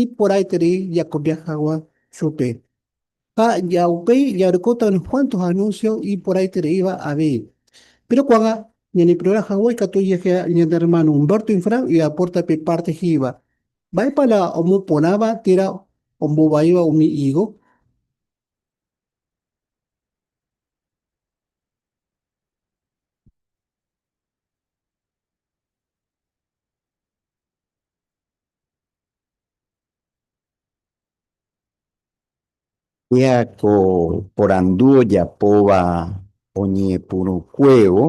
Iporãiterei jakovia hag̃ua chupe. Ha upéi jarekóta unos cuantos anuncios iporãitereíva avei. Péro ko'ág̃a ñaneprepara hag̃ua ikatu jaheja ñane ermáno Humberto Infran oaporta pe párte he'íva, Mba'épa la omoporãva térã ombovaíva umi ígo? Péa ko porandu ojapóva oñepyrũkuévo,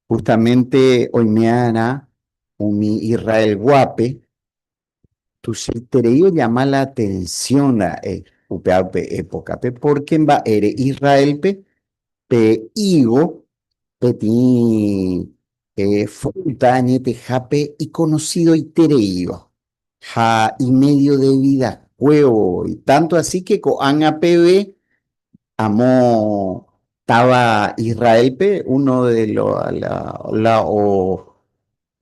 justamente oime'arã umi Israelguápe tuichaiterei ollama la atención ra'e upéva upe épokape, pórke mba'ére Israélpe pe ígo peteĩ fruta añetehápe ikonosidoitereíva ha imédio de vidakuévo voi, tánto asi ke ko'ág̃a peve amo táva Israélpe uno de lo la o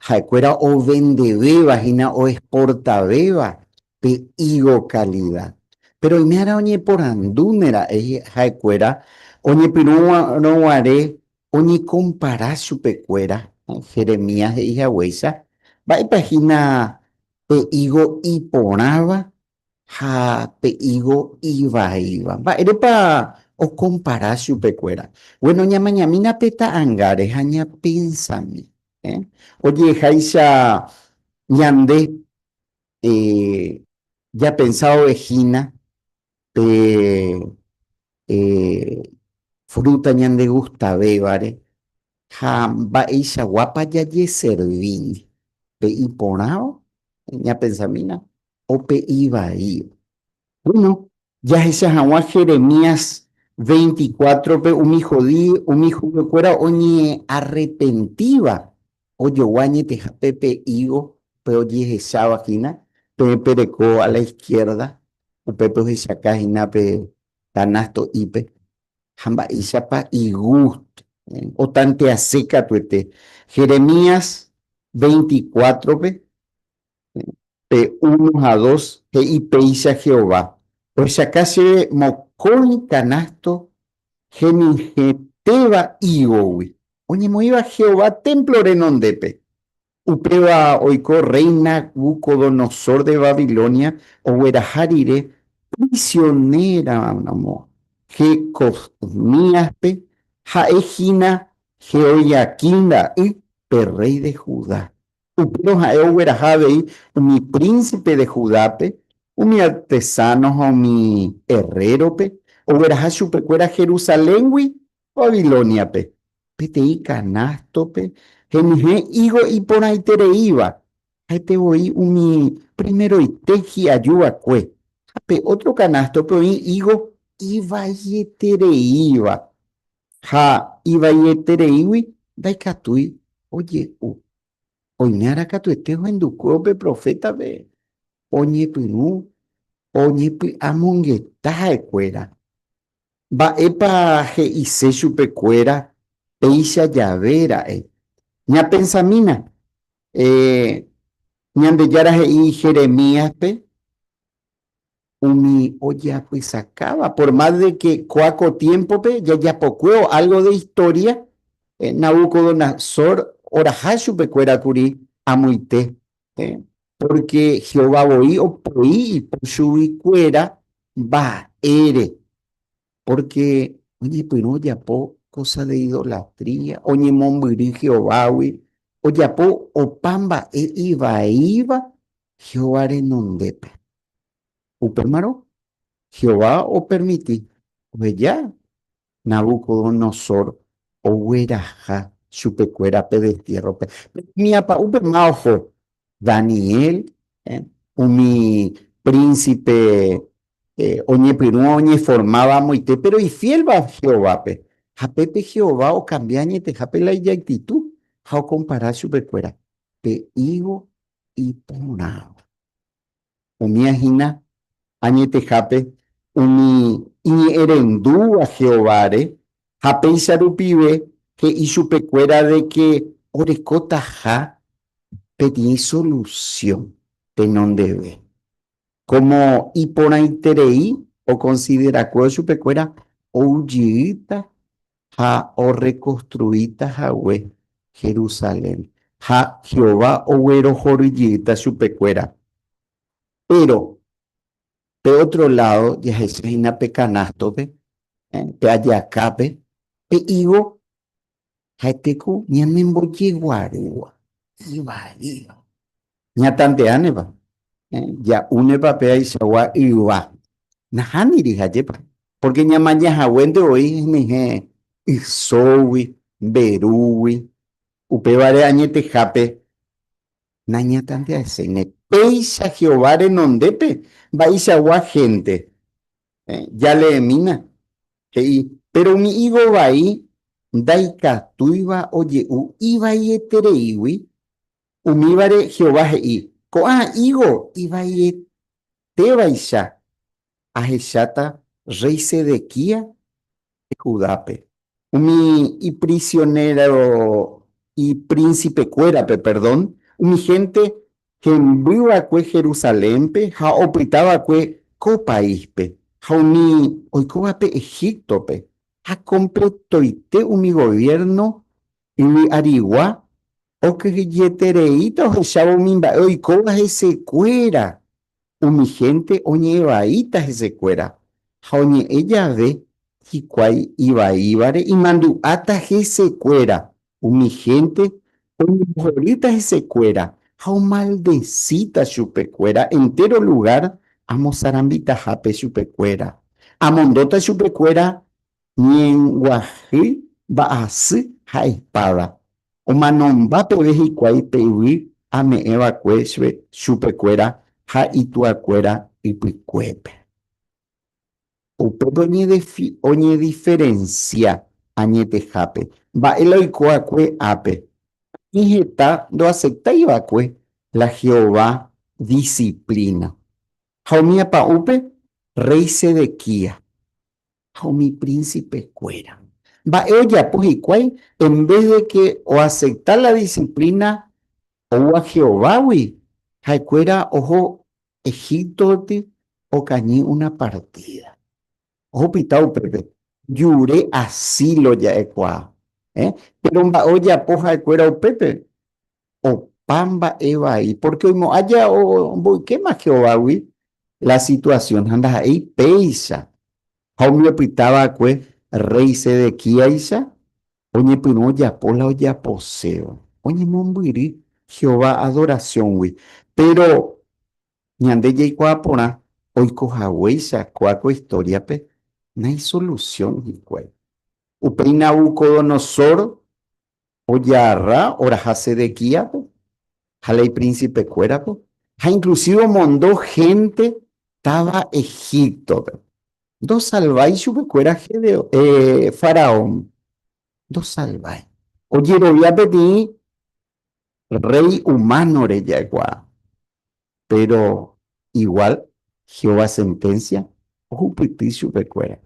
ha'ekuéra ovendevéva hína oexportavéva pe ígo kalida. Péro oiméarã oñeporandúne ra'e ha'ekuéra oñepyrũrõ guare oñekompara chupekuéra, Jeremías he'i haguéicha, mba'épa hína pe ígo iporãva ha pe ígo ivaíva. Mba'érepa okompara chupekuéra? Guéno, ñamañamína pe ta'angáre ha ñapensami. Ojeheháicha ñande japensave hína pe frúta ñandegustavévare ha mba'eichaguápa jajeservíne, pe iporãva ñapensamína o pe ivaíva. Bueno, jahecha hag̃ua Jeremías 24-pe umi judío, umi judiokuéra oñearrepentíva ojogua añetehápe pe higo pe ojehecháva hína, peẽ pereko a la izquierda, upépe ohechaka hína pe kanasto'ípe, ha mba'éichapa igústo, otantease katuete. Jeremías 24-pe pe uno ha dos he'i péicha Jehová, Ohechaka chéve mokõi kanásto henyhẽtéva ígogui, oñemoĩva Jehová témplo renondépe. Upéva oiko rréi Nabucodonosor de Babilonia ogueraha rire prisionéramo Jeconíaspe, ha'e hína Jehoiaquim ra'y, pe rréi de Judá. Upérõ ha'e ogueraha avei umi prínsipe de Judápe, umi artesáno ha umi errérope, ogueraha chupekuéra Jerusaléngui Babilóniape, peteĩ kanástope henyhẽ ígo iporãitereíva, ha'ete voi umi primeroite hi'aju va'ekue, ha pe ótro kanástope oĩ ígo ivaietereíva, ha ivaietereígui ndaikatúi oje'u. Oiméarã katuete ohendukuévo pe profétape oñepyrũ oñepy'amongeta ha'ekuéra. Mba'épa he'ise chupekuéra péicha jave ra'e? Ñapensamína, Ñandejára he'i Jeremíaspe umi ojeapysakáva, por más de que kóa ko tiémpope jajapokuévo álgo de istória, Nabucodonosor oraha chupekuéra kuri amoite, pórke Jehová voi opoi ipo chuguikuéra mba'ére, pórke oñepyrũ ojapo kósa de idolatría, oñemombyry Jehovágui, ojapo opa mba'e ivaíva Jehová renondépe. Upémarõ Jehová opermiti oheja Nabucodonosor ogueraha chupekuéra pe destiérrope. Umi apa'ũpe ma oho Daniel, umi prínsipe oñepyrũva oñeformáva amoite, péro ifiélva Jehovápe. Ha pépe Jehová okambia añetehápe la ijactitu ha okompara chupekuéra pe ígo iporãva. Umía hína añetehápe umi iñe'ẽrendúva Jehováre ha péicha rupive he'i chupekuéra de ke orekotaha peteĩ solusión tenondeve. Kómo iporãiterei okonsiderakuévo chupekuéra ou jeýta ha orrekonstruíta hague Jerusalén, ha Jehová oguerohory jeýta chupekuéra. Péro pe ótro ládo jahecha hína pe kanástope, pe ajakápe, pe ígo ha'ete ku ñanembojeguarúva, ivaíva. Ñatanteánepa, ja'únepa péaichagua yva. Nahániri hajépa, pórke ñamaña haguénte voi henyhẽ ysógui, mberúgui, upévare añetehápe nañatanteaséine. Péicha Jehová renondépe mba'eichagua hénte. Jaleemína, he'i, Péro umi ígo vai ndaikatúiva oje'u ivaietereígui, Umívare Jehová he'i, Ko'ã ígo ivaietévaicha ahecháta rréi Sedequías de Judápe, umi iprisionéro, iprinsipekuérape, perdón, umi hénte hemby va'ekue Jerusalénpe ha opyta va'ekue ko paíspe, ha umi oikóvape Egíptope, ha kompletoite umi goviérno yvy arigua Okyhyjetereíta ohechávo umi mba'e oikóva hesekuéra, umi hénte oñe'ẽ vaíta hesekuéra, ha oñe'ẽ jave hikuái ivaívare imandu'áta hesekuéra, umi hénte oñembohorýta hesekuéra ha omaldesíta chupekuéra entéro lugár amosarambitahápe chupekuéra. Amondóta chupekuéra ñenguahýi, mba'asy ha espáda, omanomba peve hikuái pe yvy ame'ẽ va'ekue chupekuéra ha ituakuéra ypykuépe. Upépe oñediferensia añetehápe mba'e la oiko va'ekue ápe. Oĩ heta ndoaseptái va'ekue la Jehová disiplína. Ha umi apa'ũpe rréi Sedequías ha umi príncipe-kuéra. Mba'e ojapo hikuái en vez de ke oasepta la disiplína oúva Jehovágui? Ha'ekuéra oho Egíptope okañy una partída. Ohupyta upépe, jure asílo ja'ekuaa. Péro mba'e ojapo ha'ekuéra upépe? Opa mba'e vai, pórke oimo'ã ja omboykéma Jehovágui la situasión ha ndaha'éi péicha. Ha umi opyta va'ekue rréi Sedequíaicha oñepyrũ ojapo la ojaposéva, oñemombyry Jehová adorasióngui. Péro ñande jaikuaa porã oiko haguéicha kóa ko istóriape naisolusión hikuái. Upéi Nabucodonosor ojagarra oraha Sedequíaspe ha la iprinsipekuérape, ha inklusive omondo hénte táva Egíptope. Ndosalvái chupekuéra Faraón, ndosalvái. Ojerovia peteĩ rréi umánore ja'ekuaa. Péro igual Jehová senténsia ohupyty chupekuéra.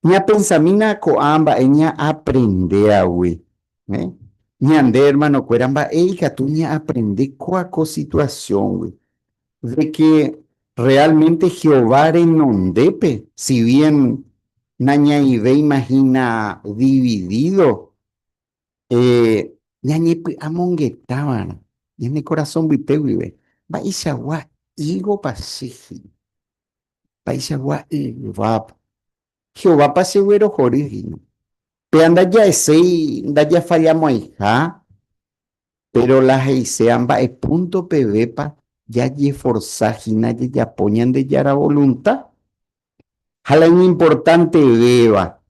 Ñapensamína ko'ã mba'e ñaaprendéagui. Ñande ermanokuéra mba'e ikatu ñaaprende kóa ko situasióngui? De ke realmente Jehová renondépe, si bien nañaivéima hína dividído, Ñañepy'amongetava'erã ñane korasõ mbyte guive, mba'eichagua ígopa che hína, mba'eichagua yvápa. Jehovápa cheguerohory hína. Péva ndaja'eséi ndajafallamo'ãiha, péro la he'iséva mba'e púnto pevépa jajeforsa hína jajapo Ñandejára volunta. Ha la iñimportantevéva,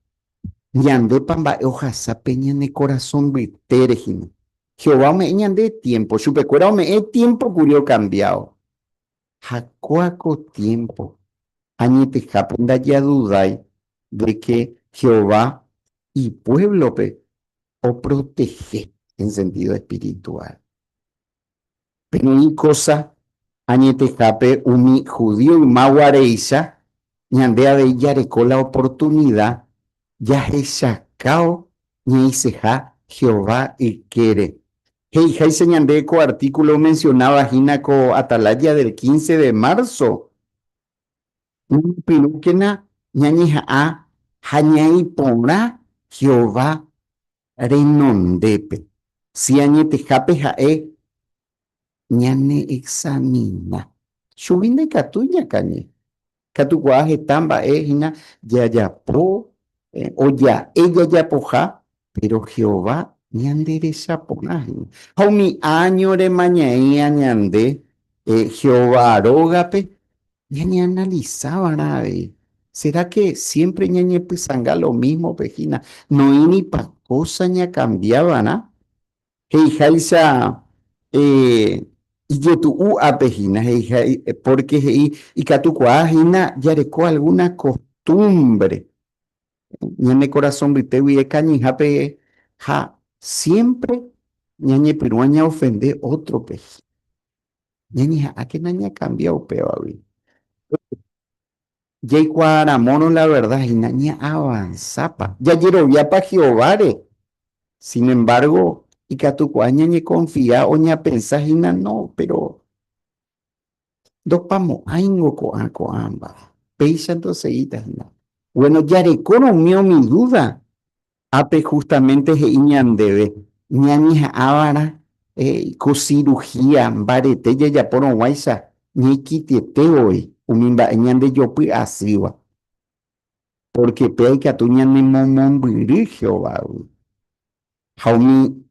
ñandépa mba'e ohasa pe ñane korasõ mbytére hína. Jehová ome'ẽ ñande tiémpo, chupekuéra ome'ẽ tiémpo kuri okambiávo. Ha kóa ko tiémpo, añetehápe ndajadudái de ke Jehová ipuévlope oprotehe en sentído espirituál. Peteĩ kósa añetehápe umi judío yma guaréicha, ñande avei jareko la oportunida jahechakávo ñaĩseha Jehová ykére. He'iháicha ñande ko artíkulo omensionáva hína ko Atalaya del 15 de marzo. Ñañepyrũkena ñañeha'ã ha ñaĩ porã Jehová renondépe, si añetehápe ha'e ñaneexamina. Chugui ndaikatúi ñakañy. Katukuaa heta mba'e hína jajapo o ja'e jajapoha, péro Jehová ñanderecha porã hína. Ha umi áñorema ñaĩa ñande Jehová rógape, ñañeanalisa va'erã avei. Sera ke siémpre ñañepysanga lo mísmope hína? Noĩripa kósa ñakambia va'erã? He'iháicha ijetu'u ápe hína, pórke he'i ikatukuaa hína jareko algúna kostúmbre ñane korasõ mbyte guive kañyhápe ha siémpre ñañepyrũa ñaofende ótrope. Ñañeha'ãkena ñakambia upévagui. Jaikuaaramórõ la verda hína ñaavansápa, jajeroviápa Jehováre. Sin embargo, ikatukuaa ñañekonfia o ñapensa hína no, péro ndopamo'ãingo ko'ã ko'ã mba'e. Péicha ndoseíta hína. Bueno, jarekórõ umi umi dúda, Ápe justamente he'i ñandéve ñañeha'ãva'erã ko cirugía mbarete jajapórõguáicha ñaikitiete voi umi mba'e ñandejopy asýva, pórke péa ikatu ñanemomombyry Jehovágui. Ha umi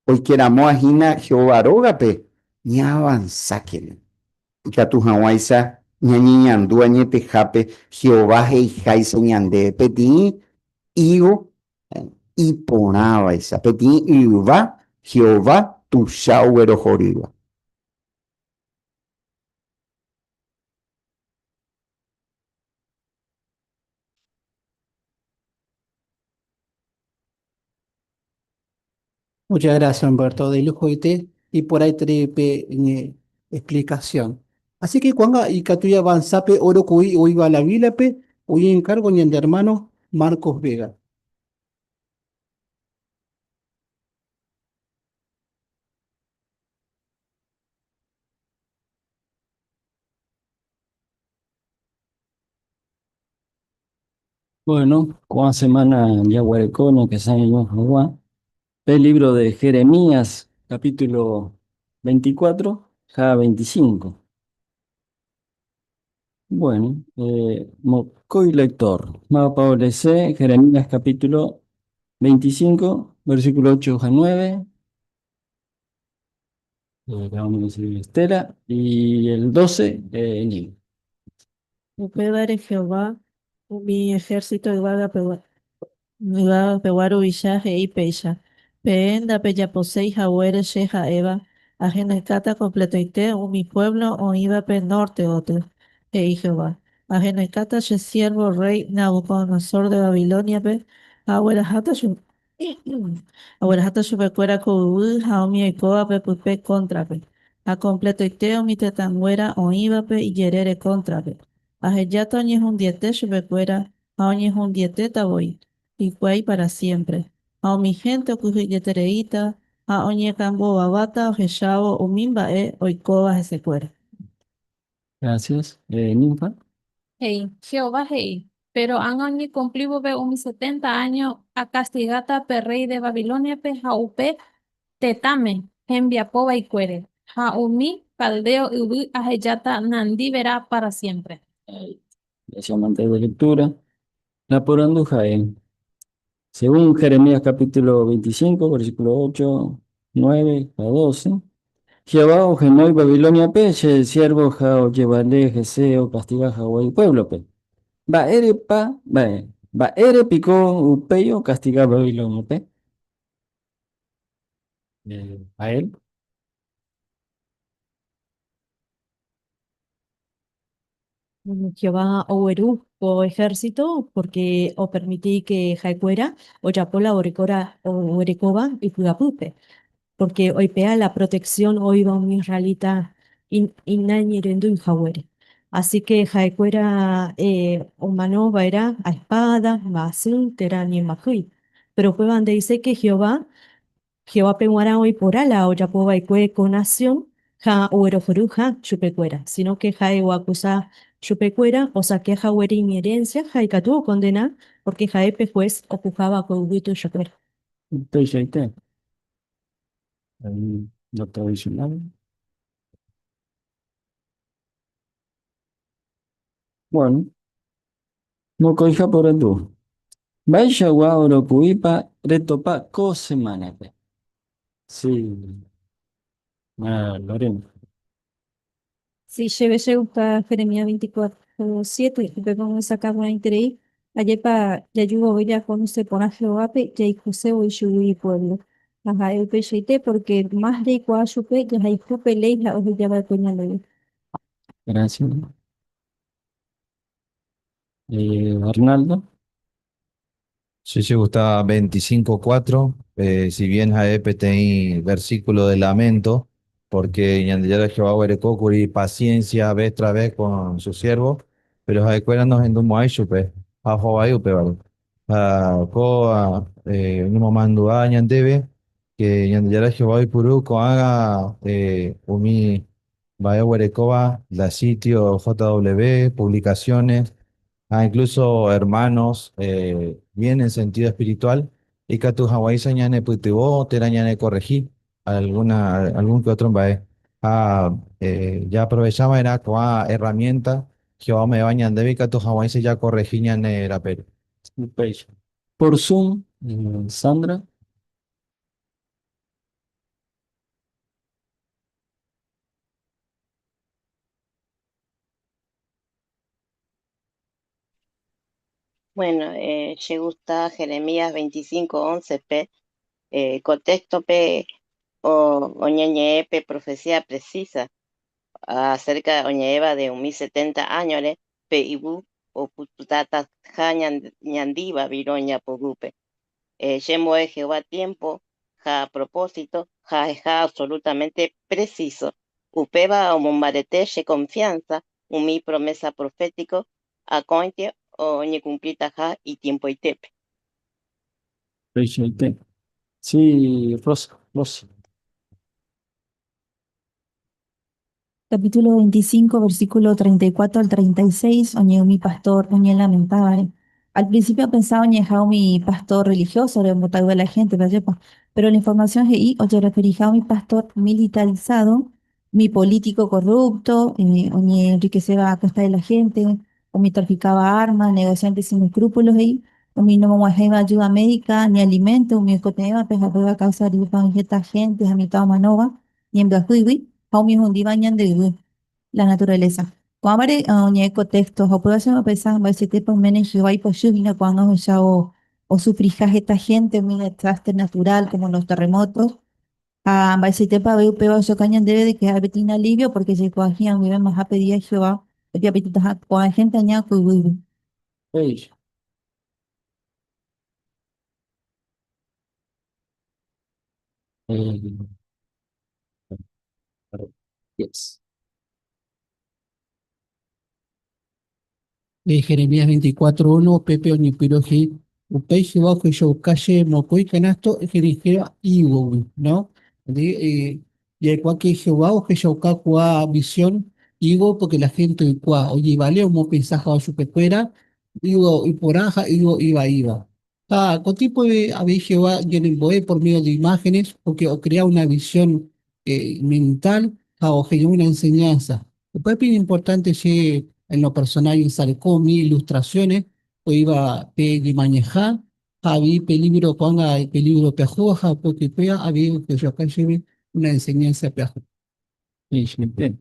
Oikeramóva hína Jehová rógape, ñaavansákena. Ikatu hag̃uáicha ñañeñandu añetehápe Jehová he'iháicha ñandéve peteĩ ígo iporãvaicha, peteĩ yva Jehová tuicha oguerohorýva. Muchas gracias, Humberto, de lujo ite y por ahí pe explicación. Así que cuando ikatu avanzape oro kui oiva la Biblia-pe, hoy encargo ñande hermano Marcos Vega. Bueno, ko'ã semana jaguereko ñakesãiño hag̃ua pe libro de Jeremías, capítulo 24 ha 25. Bueno, mokõi lector, mávapa olese Jeremías capítulo 25, versículo 8 ha 9. Vamos a decir Estela, y el 12, Nino. Upévare Jehová, umi ehérsito yvágapegua ruvicha he'i péicha, Peẽ ndapejaposéi haguére che ha'éva, ahenoikáta kompletoite umi puévlo oĩvape nórte gotyo, he'i Jehová. Ahenoikáta che siérvo rréi Nabucodonosor de Babilóniape ha agueraháta chupe. Agueraháta chupekuéra ko yvy ha umi oikóvape pype kóntrape, ha kompletoite umi tetãnguéra oĩvape ijerére kóntrape. Ahejáta oñehundiete chupekuéra ha oñehundietéta voi hikuái pára siémpre. Ha umi hénte okyhyjetereíta ha oñekãmbovaváta ohechávo umi mba'e oikóva hesekuéra. Gracias. Ninfa. He'i, Jehová he'i, Péro ág̃a oñekumpli vove umi setenta áño akastigáta pe rréi de Babilóniape ha upe tetãme hembiapo vaikuére, ha umi caldeo yvy ahejáta nandi vera pára siémpre. Gracias, amante de lectura. La porandu ha'e, Según Jeremías capítulo 25, versículo 8, 9 ha 12, Jehová ohenói Babilóniape che siervo ha ojevale hese okastiga hag̃ua ipuévlope. Mba'érepa, mba'e, mba'ére piko upéi okastiga Babilóniape? A él. Jehová ogueru ko ehérsito pórke opermiti ke ha'ekuéra ojapo la oguerekóva ipy'apýpe, pórke oipe'a la proteksión oĩva umi israelita inañe'ẽrendúi haguére. Asi ke ha'ekuéra omano va'erã a espáda, mba'asy térã ñemahýi. Péro upéva nde'iséi ke Jehová Jehovápe g̃uarã oĩ porã la ojapo va'ekue ko nasión ha oguerohoryha chupekuéra, síno ke ha'e oakusa Chupekuéra osakea haguére iñerénsia ha ikatu okondena pórke ha'e pe hués ohuháva ko yvy tuichakuéra. Upeichaite. Ahí lo tradicional. Bueno, mokõiha porandu. Mba'eichagua oroku'ípa retopa ko semánape? Sí, ah, Lorena. Si chéve chegusta Jeremías 24, 7, upépe omyesakã porãiterei, ajépa jaju vove jakonose porã Jehovápe jaikose voi chugui ipuévlo. Ha ha'e upeichaite pórke más jaikuaa chupe jahayhu pe léi ha oheja va'ekue ñandéve. Gracias. Arnaldo. Sí, sí, gusta 25.4, si bien ha'e peteĩ versículo de lamento, porque Ñandejára Jehová oguereko kuri paciencia vez tras vez con su siervo, pero ha'ekuéra nohendumo'ãi chupe ha ohovai upévare. Ha kóva oñemomandu'a ñandéve que Ñandejára Jehová oipuru ko'ágã umi mba'e oguerekóva la sitio JW, publicaciones, ha incluso hermanos bien en sentido espiritual, ikatu hag̃uáicha ñanepytyvõ térã ñanekorrehi alguna, algún que otro mba'e. Ha jaaprovecha va'erã ko'ã herramienta Jehová ome'ẽva ñandéve ikatu hag̃uáicha jakorrehi ñane rapére. Upéicha. Por Zoom, Sandra. Bueno, che gusta Jeremías 25, 11 pe ko texto pe oñeñe'ẽ pe profecía precisa acerca oñe'ẽva de umi 70 áñore pe yvy opytataha ñandi Babilonia poguýpe. Chembo'e Jehová tiempo ha propósito ha'eha absolutamente preciso. Upéva omombarete che confianza umi promesa profético akóinte oñekumplitaha itiempoitépe. Upeichaite. Sí, Rosa, Rosa. Capítulo 25, versículo 34 al 36, oñe'ẽ umi pastor oñelamentávare. Al principio pensaba oñe'ẽha umi pastor religioso ombotavýva la gente, ajépa? Pero la información he'i ojereferiha umi pastor militarizado, umi político corrupto, oñeenriquecéva a costa de la gente, umi traficaba armas, negociantes sin escrúpulos he'i, umi nomog̃uahẽiva ayuda médica ni alimento, umi oikotevẽvape ha upéva causa oĩ heta gente ha mitã omanóva ñembyahýigui ha umi ohundíva ñande yvy, la naturaleza. Ko'ãvare oñe'ẽ ko texto ha upéva chemopensá mba'eichaitépa oiméne Jehová ipochy hína ko'ág̃a ohecha osufriha heta gente umi desastre natural como los terremotos ha mba'eichaitépa avei upéva ohechuka ñandéve de que ha'e peteĩ alivio porque jaikuaa hi'ag̃uivémaha pe día Jehová ojapyhytaha ko'ã gente aña ko yvýgui. Péicha. Yes. De Jeremías 24.1, upépe oñepyrũ he'i, Upéi Jehová ohechauka chéve mokõi canasto henyhẽva hígogui, no? Jaikuaa que Jehová ohechauka ko'ã visión higo porque la gente oikuaa, ojevale omopensa hag̃ua chupekuéra higo iporã ha higo ivaíva. Ha ko tipo de avei Jehová ñanembo'e por medio de imágenes porque ocrea una visión mental ha oheja una enseñanza. Upépe importante che en lo personal ensareko umi ilustraciones oĩva pe ñemañaha ha avei pe libro ko'ág̃a pe libro pyahu ha porque upéva avei ohechauka chéve una enseñanza pyahu. Peichaite.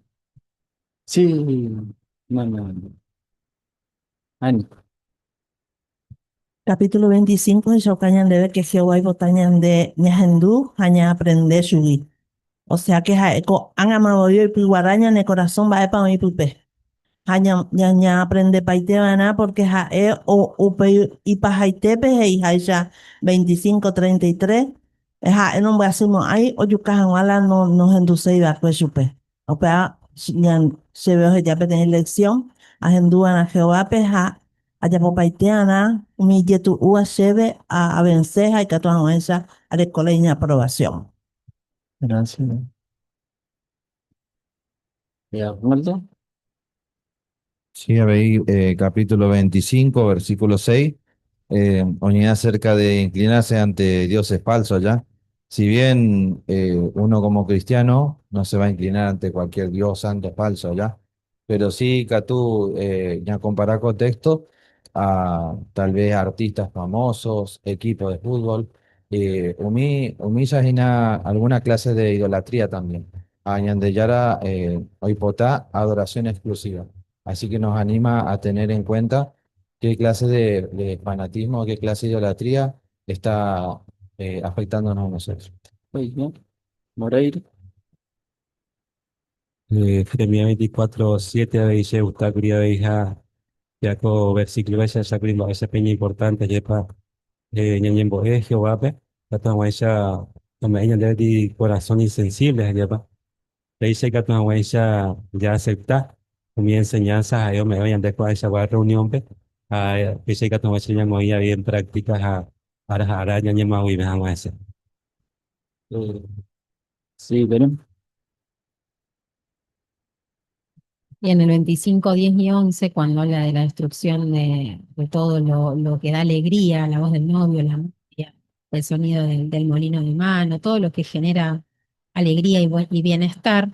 Sí, no, no, no. Ani. Capítulo 25 ohechauka ñandéve que Jehová oipota ñande ñahendu ha ñaaprende chugui. O sea que ha'e ko'ág̃ama voi oipyguara ñane korasõ mba'épa oĩ pype. Ha ñaaprendepaitéva'erã porque ha'e upe ipahaitépe he'iháicha 25.33 ha'e nombyasymo'ãi ojuka hag̃ua la nohenduséiva'ekue chupe. Upéva chéve oheja peteĩ lección ahenduva'erã Jehovápe ha ajapopaite'arã umi ijetu'úva chéve avencer ha ikatu hag̃uáicha areko la iñaprobación. Gracias. Arnaldo. Sí, avei capítulo 25, versículo 6, oñe'ẽ acerca de inclinarse ante dioses falsos allá. Si bien uno como cristiano no se va a inclinar ante cualquier dios santo falso allá, pero sí, katu, ñacompara contexto a tal vez artistas famosos, equipos de fútbol, umi, umícha hína alguna clase de idolatría también. Ha Ñandejára oipota adoración exclusiva. Así que nos anima a tener en cuenta qué clase de fanatismo, qué clase de idolatría está afectándonos a nosotros. Muy bien. Moreira. Jeremías 24, 7 avei che gustákuri avei ha ko versículo jahechákuri mba'éicha pe iñimportante ajépa ñañembo'e Jehovápe ikatu hag̃uáicha ome'ẽ ñandéve peteĩ corazón insensible ajépa. Péicha ikatu hag̃uáicha jaacepta umi enseñanza ha'e ome'ẽva ñande ko'ãichagua reunión-pe ha péicha ikatu hag̃uáicha ñamoĩ avei en práctica ha ára ha ára ñañemoag̃uive hag̃ua hese. Sí, Belén. Y en el 25, 10 y 11, cuando habla de la destrucción de todo lo que da alegría, la voz del novio, la novia, el sonido del molino de mano, todo lo que genera alegría y bienestar,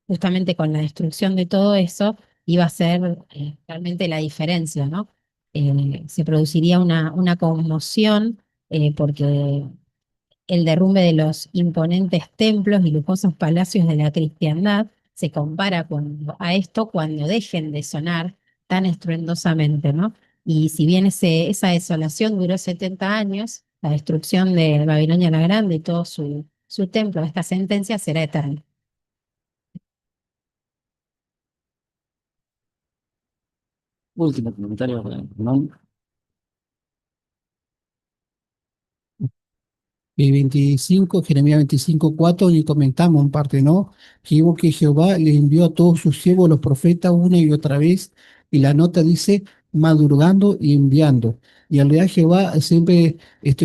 justamente con la destrucción de todo eso, iba a ser realmente la diferencia, ¿no? Se produciría una conmoción porque el derrumbe de los imponentes templos y lujosos palacios de la cristiandad se compara a esto cuando dejen de sonar tan estruendosamente, ¿no? Y si bien esa desolación duró 70 años, la destrucción de Babilonia la Grande y todo su templo, esta sentencia será eterna. Último comentario, Hernán. Y 25, Jeremías 25, 4, y comentamos en parte, ¿no? Que hubo que Jehová le envió a todos sus siervos, los profetas, una y otra vez, y la nota dice, madrugando y enviando. Y en realidad Jehová siempre,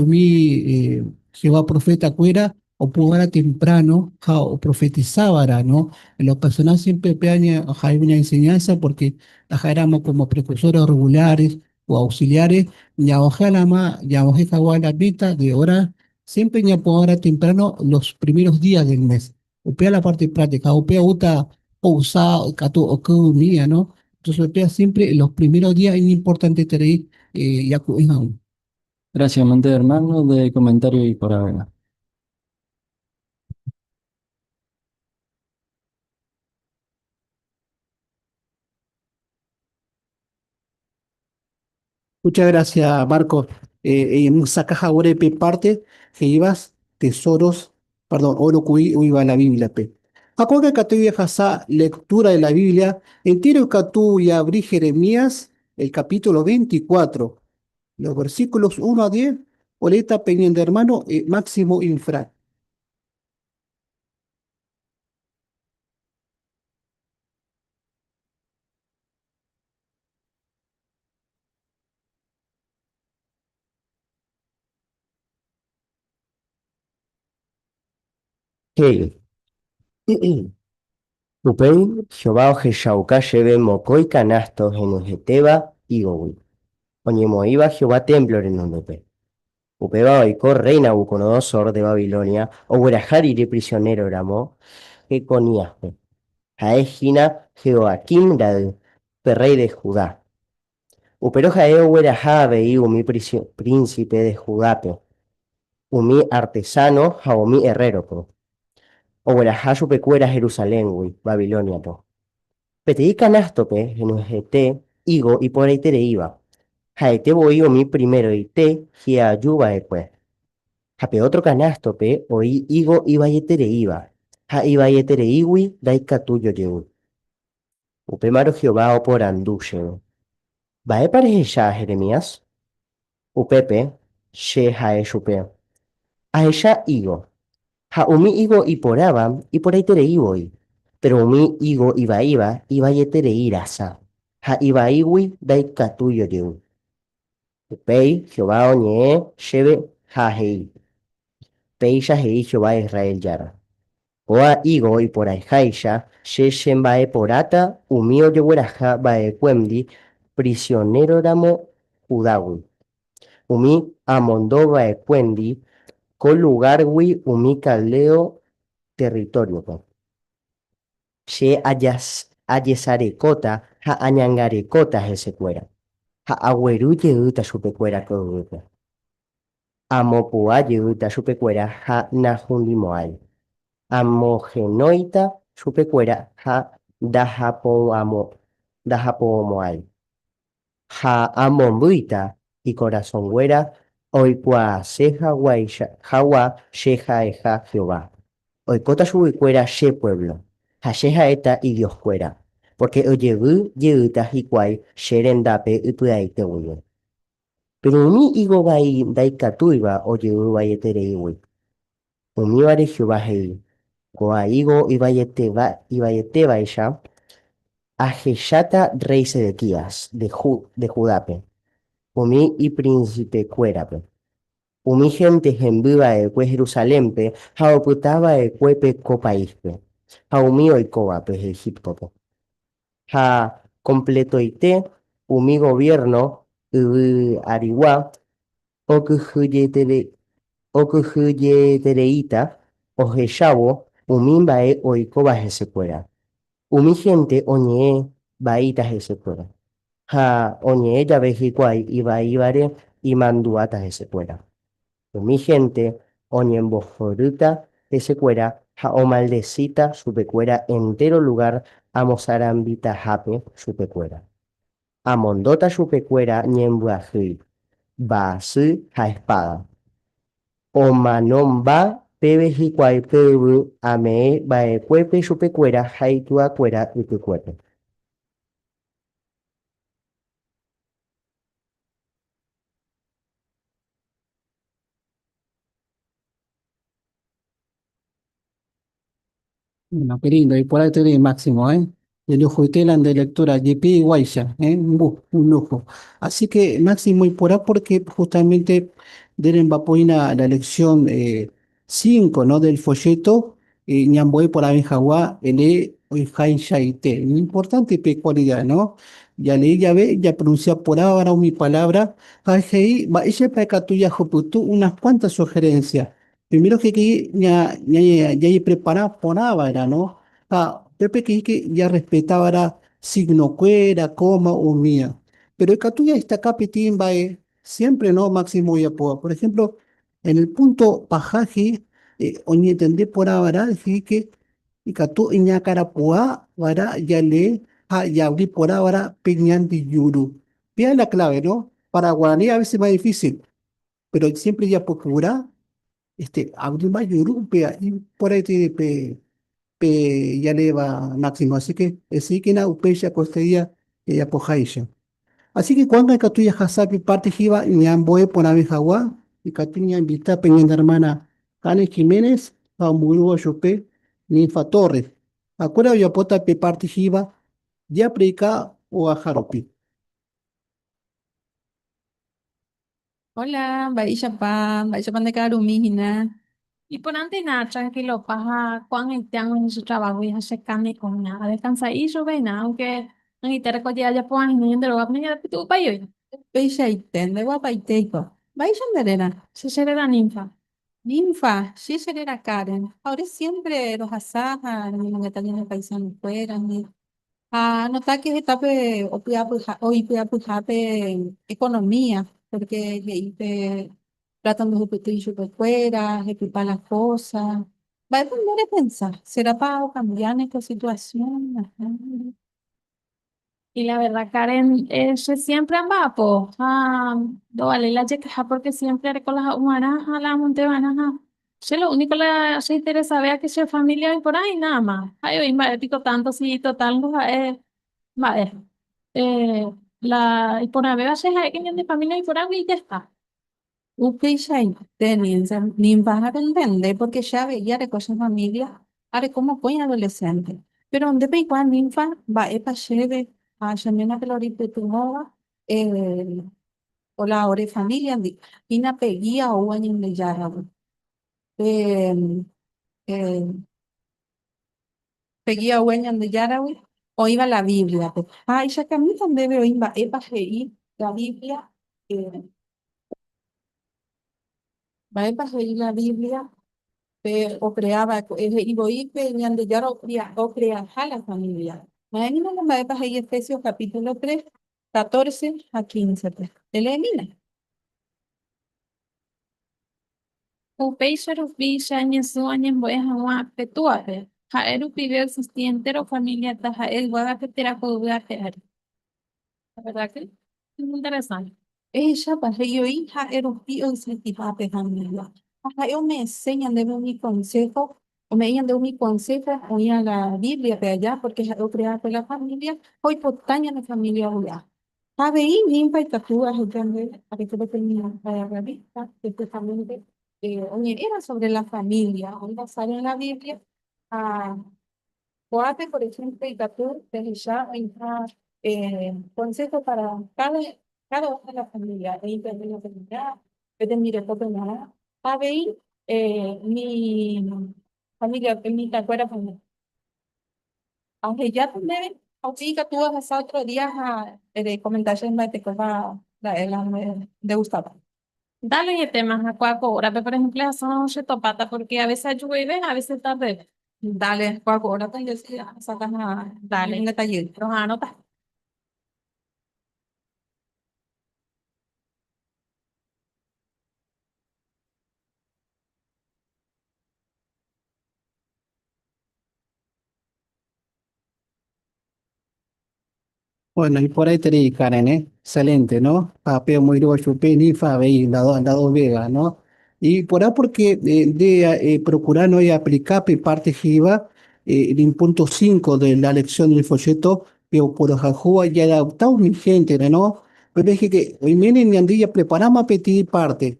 mi Jehová profeta cuera, o pugara temprano, ja, o profetizaba, ¿no? En lo personal siempre peaña, hay una enseñanza, porque ajá, éramos como precursores regulares o auxiliares, y ojalá más, y ojalá la meta de orar, siempre ya puedo orar temprano los primeros días del mes. Upea la parte práctica, upea uta, o usa, o o que ¿no? Entonces upea siempre los primeros días es importante tener ya cu-, ¿no? Gracias, Monte, hermano, de comentario y por ahora. Muchas gracias, Marco. Musacaja Orepe parte que ibas tesoros, perdón, oro cuí, iba la Biblia, pe. Acuerda que te esa lectura de la Biblia, entero que y abrí Jeremías, el capítulo 24, los versículos 1 a 10, Oleta Peña de hermano, Máximo Infra. Hey. Upéi Jehová ohechauka chéve mokõi canasto henyhẽtéva ígogui, oñemoĩva Jehová témplo renondépe. Upéva oiko rréi Nabucodonosor de Babilonia ogueraha rire prisionero ramo Jeconíaspe, ha'e hína Jehoiaquim ra'y, pe rréi de Judá. Upérõ ha'e ogueraha avei umi príncipe de Judápe, umi artesáno ha umi herrérope. Ogueraha chupekuéra Jerusaléngui, Babilóniape. Peteĩ kanástope henyhẽte ígo iporãitereíva, ha'ete voi umi primeroite hi'aju va'ekue. Ha pe ótro kanástope oĩ ígo ivaietereíva, ha ivaietereígui ndaikatúi ojevy. Upémarõ Jehová oporandu chéve, Mba'épa rehecha, Jeremías? Upépe che ha'e chupe, Ahecha ígo. Ha umi ígo iporãva iporãiterei voi, péro umi ígo ivaíva ivaieterei rasa, ha ivaígui ndaikatúi ojevy. Upéi Jehová oñe'ẽ chéve ha he'i, Péicha he'i Jehová Israel Jára. Ko'ã ígo iporãháicha che chemba'eporãta umi ojegueraha va'ekuéndi prisionéroramo Judágui, umi amondo va'ekuéndi ko lugárgui umi caldeo territóriope. Che ajesarekóta ha añangarekóta hesekuéra, ha agueru jeýta chupekuéra ko yvýpe. Amopu'ã jeýta chupekuéra ha nahundimo'ãi. Amohenóita chupekuéra ha ndahapo'omo'ãi. Ha amombýita ikorasõnguéra oikuaase hag̃ua che ha'eha Jehová. Oikóta chuguikuéra che puévlo, ha che ha'éta idioskuéra, pórke ojevy jeýta hikuái che rendápe ipy'aite guive. Péro umi ígo vai ndaikatúiva ojevy vaietereígui. Umívare Jehová he'i, Ko'ã ígo ivaietévaicha ahecháta rréi Sedequías de Judápe, umi iprinsipekuérape, umi hénte hemby va'ekue Jerusalénpe ha opyta va'ekuépe ko paíspe, ha umi oikóvape Egíptope. Ha kompletoite umi goviérno yvy arigua okyhyjetereíta ohechávo umi mba'e oikóva hesekuéra. Umi hénte oñe'ẽ vaíta hesekuéra, ha oñe'ẽ jave hikuái ivaívare imandu'áta hesekuéra. Umi hénte oñembohorýta hesekuéra ha omaldesíta chupekuéra entéro lugár amosarambitahápe chupekuéra. Amondóta chupekuéra ñembyahýi, mba'asy ha espáda. Omanomba peve hikuái pe yvy ame'ẽ va'ekuépe chupekuéra ha ituakuéra ypykuépe. Bueno, qué lindo, y por ahí tenés Máximo, ¿eh? De lujo y tela de lectura, GP y Guaysha, ¿eh? Un lujo. Así que Máximo y por ahí porque justamente den Vapoina la lección 5, ¿no? Del folleto, Ñamboe por ahí Jaguá, el E, T. Importante pe cualidad, ¿no? Ya leí, ya ve, ya pronuncia por ahora mi palabra. Va, ella para tuya joputu unas cuantas sugerencias. Primero que que ya, ya, ya, ya preparaba por ahora, ¿no? Ah, Pepe que que ya respetaba la signo cuera, coma o mía. Pero el catuya está capitín va siempre no máximo y apoa. Por ejemplo, en el punto pajaje, oñe entendé por ahora, dije que y catu iñacarapua, vara ya le, ha ya abrí por ahora peñan de yuru. Vean la clave, ¿no? Para guaraní a veces es más difícil, pero siempre ya procura abrir más yuru, pea, y por ahí tiene pe, pe, ya le va máximo. Así que, así que na upeya costería que ya pojaisha. Así que cuando catuya hasapi parte jiba, ñamboe por abejagua, y catuña invita peña hermana Cane Jiménez, a Murúa Yope, Ninfa Torres. Acuerda yapota pe parte jiba, ya predica o a Jaropi. Hola, mba'éichapa, mba'éichapa nde ka'arumíhina. Y por antes nada, tranquilo, paja, Juan y te hago en su trabajo y hace carne con nada, descansa y yo ven, aunque en Iterco ya ya puedan ni de lo que ya tu payo. Upeichaite, nde guapaiteiko. Mba'éicha nde réra? Se será ninfa. Ninfa, che cheréra Karen. Ahora siempre rohasa ha roñemongeta ñane paisanokuéra ndi. Ha nota que hetápe opy'apyha oipy'apyhápe economía, porque he'i pe plata ndohupytýi chupekuéra, hepypa la cosa. Mba'épa nde repensa? Serápa okambiáne ko situación? Ajá. Y la verdad, Karen, siempre ambapo. Ah, no vale la yequeja porque siempre con las humanajas, la montebanaja. Se lo único la se interesa vea que sea familia y por ahí nada más. Ay, hoy va pico tanto, sí, total, no va eh, la y por ahí va a ser alguien de familia y por ahí y ya está. Upeichaite ninfa ha rentende porque che avei areko che familia areko mokõi adolescente. Péro ndépa ikuaa ninfa mba'épa chéve ha che ménape la oripytyvõva la ore familia-ndi hína pe guía oúva Ñandejáragui. Pe. Pe guía ogue Ñandejáragui oĩva la Biblia-pe. Ha ahechakamíta ndéve oĩ mba'épa he'i la Biblia, mba'épa he'i la Biblia pe ocrea va'ekue, he'i voi pe Ñandejára ocreaha la familia. Ma'ẽmína la mba'épa he'i Efesios capítulo 3, 14 ha 15-pe. Eleemína. Upéicha rupi che añesũ añembo'e hag̃ua pe Túape, ha'e rupive oexisti entéro família taha'e yvágape térã ko yvy ape ári. La verdad que es interesante. Ehechápa he'i oĩ ha'e rupi oexistiha pe família. Ha ha'e ome'ẽse ñandéve umi konsého, ome'ẽ ñandéve umi konsého oĩva la Bíbliape aja, pórke ha'e okrea va'ekue la família ha oipota ñane família ovy'a. Ha avei ninfa ikatu aheja ndéve areko peteĩ revista precisamente oñe'ẽva sobre la familia, oĩ basado en la Biblia ha ko'ápe por ejemplo ikatu pehecha oĩha consejo para cada cada una de la familia, oĩ pe ménape g̃uarã, pe tembirekópe g̃uarã ha avei mi familia mitãkuérape g̃uarã. Ahejáta ndéve ha upéi ikatu ahasa otro día ha erekomenta chéve mba'etekópa ra'e la ndegustáva. Dale jetéma ha kua ko órape, por ejemplo, ahasárõ che topáta porque a veces aju voive ha a veces tardeve. Dale, kua ko órape nde si ahasáta ha Dale, ñañemongeta jey. Roha'arõta. Bueno, y por ahí tenéis, Karen, ¿eh? Excelente, ¿no? Papeo muy chupe, ni Fabi, la dos Vega, ¿no? Y por ahí porque de procurar no y aplicar parte jiba en punto 5 de la lección del folleto, pero por jajua ya adaptado mi gente, ¿no? Pero es que hoy vienen y andilla preparamos a pedir parte,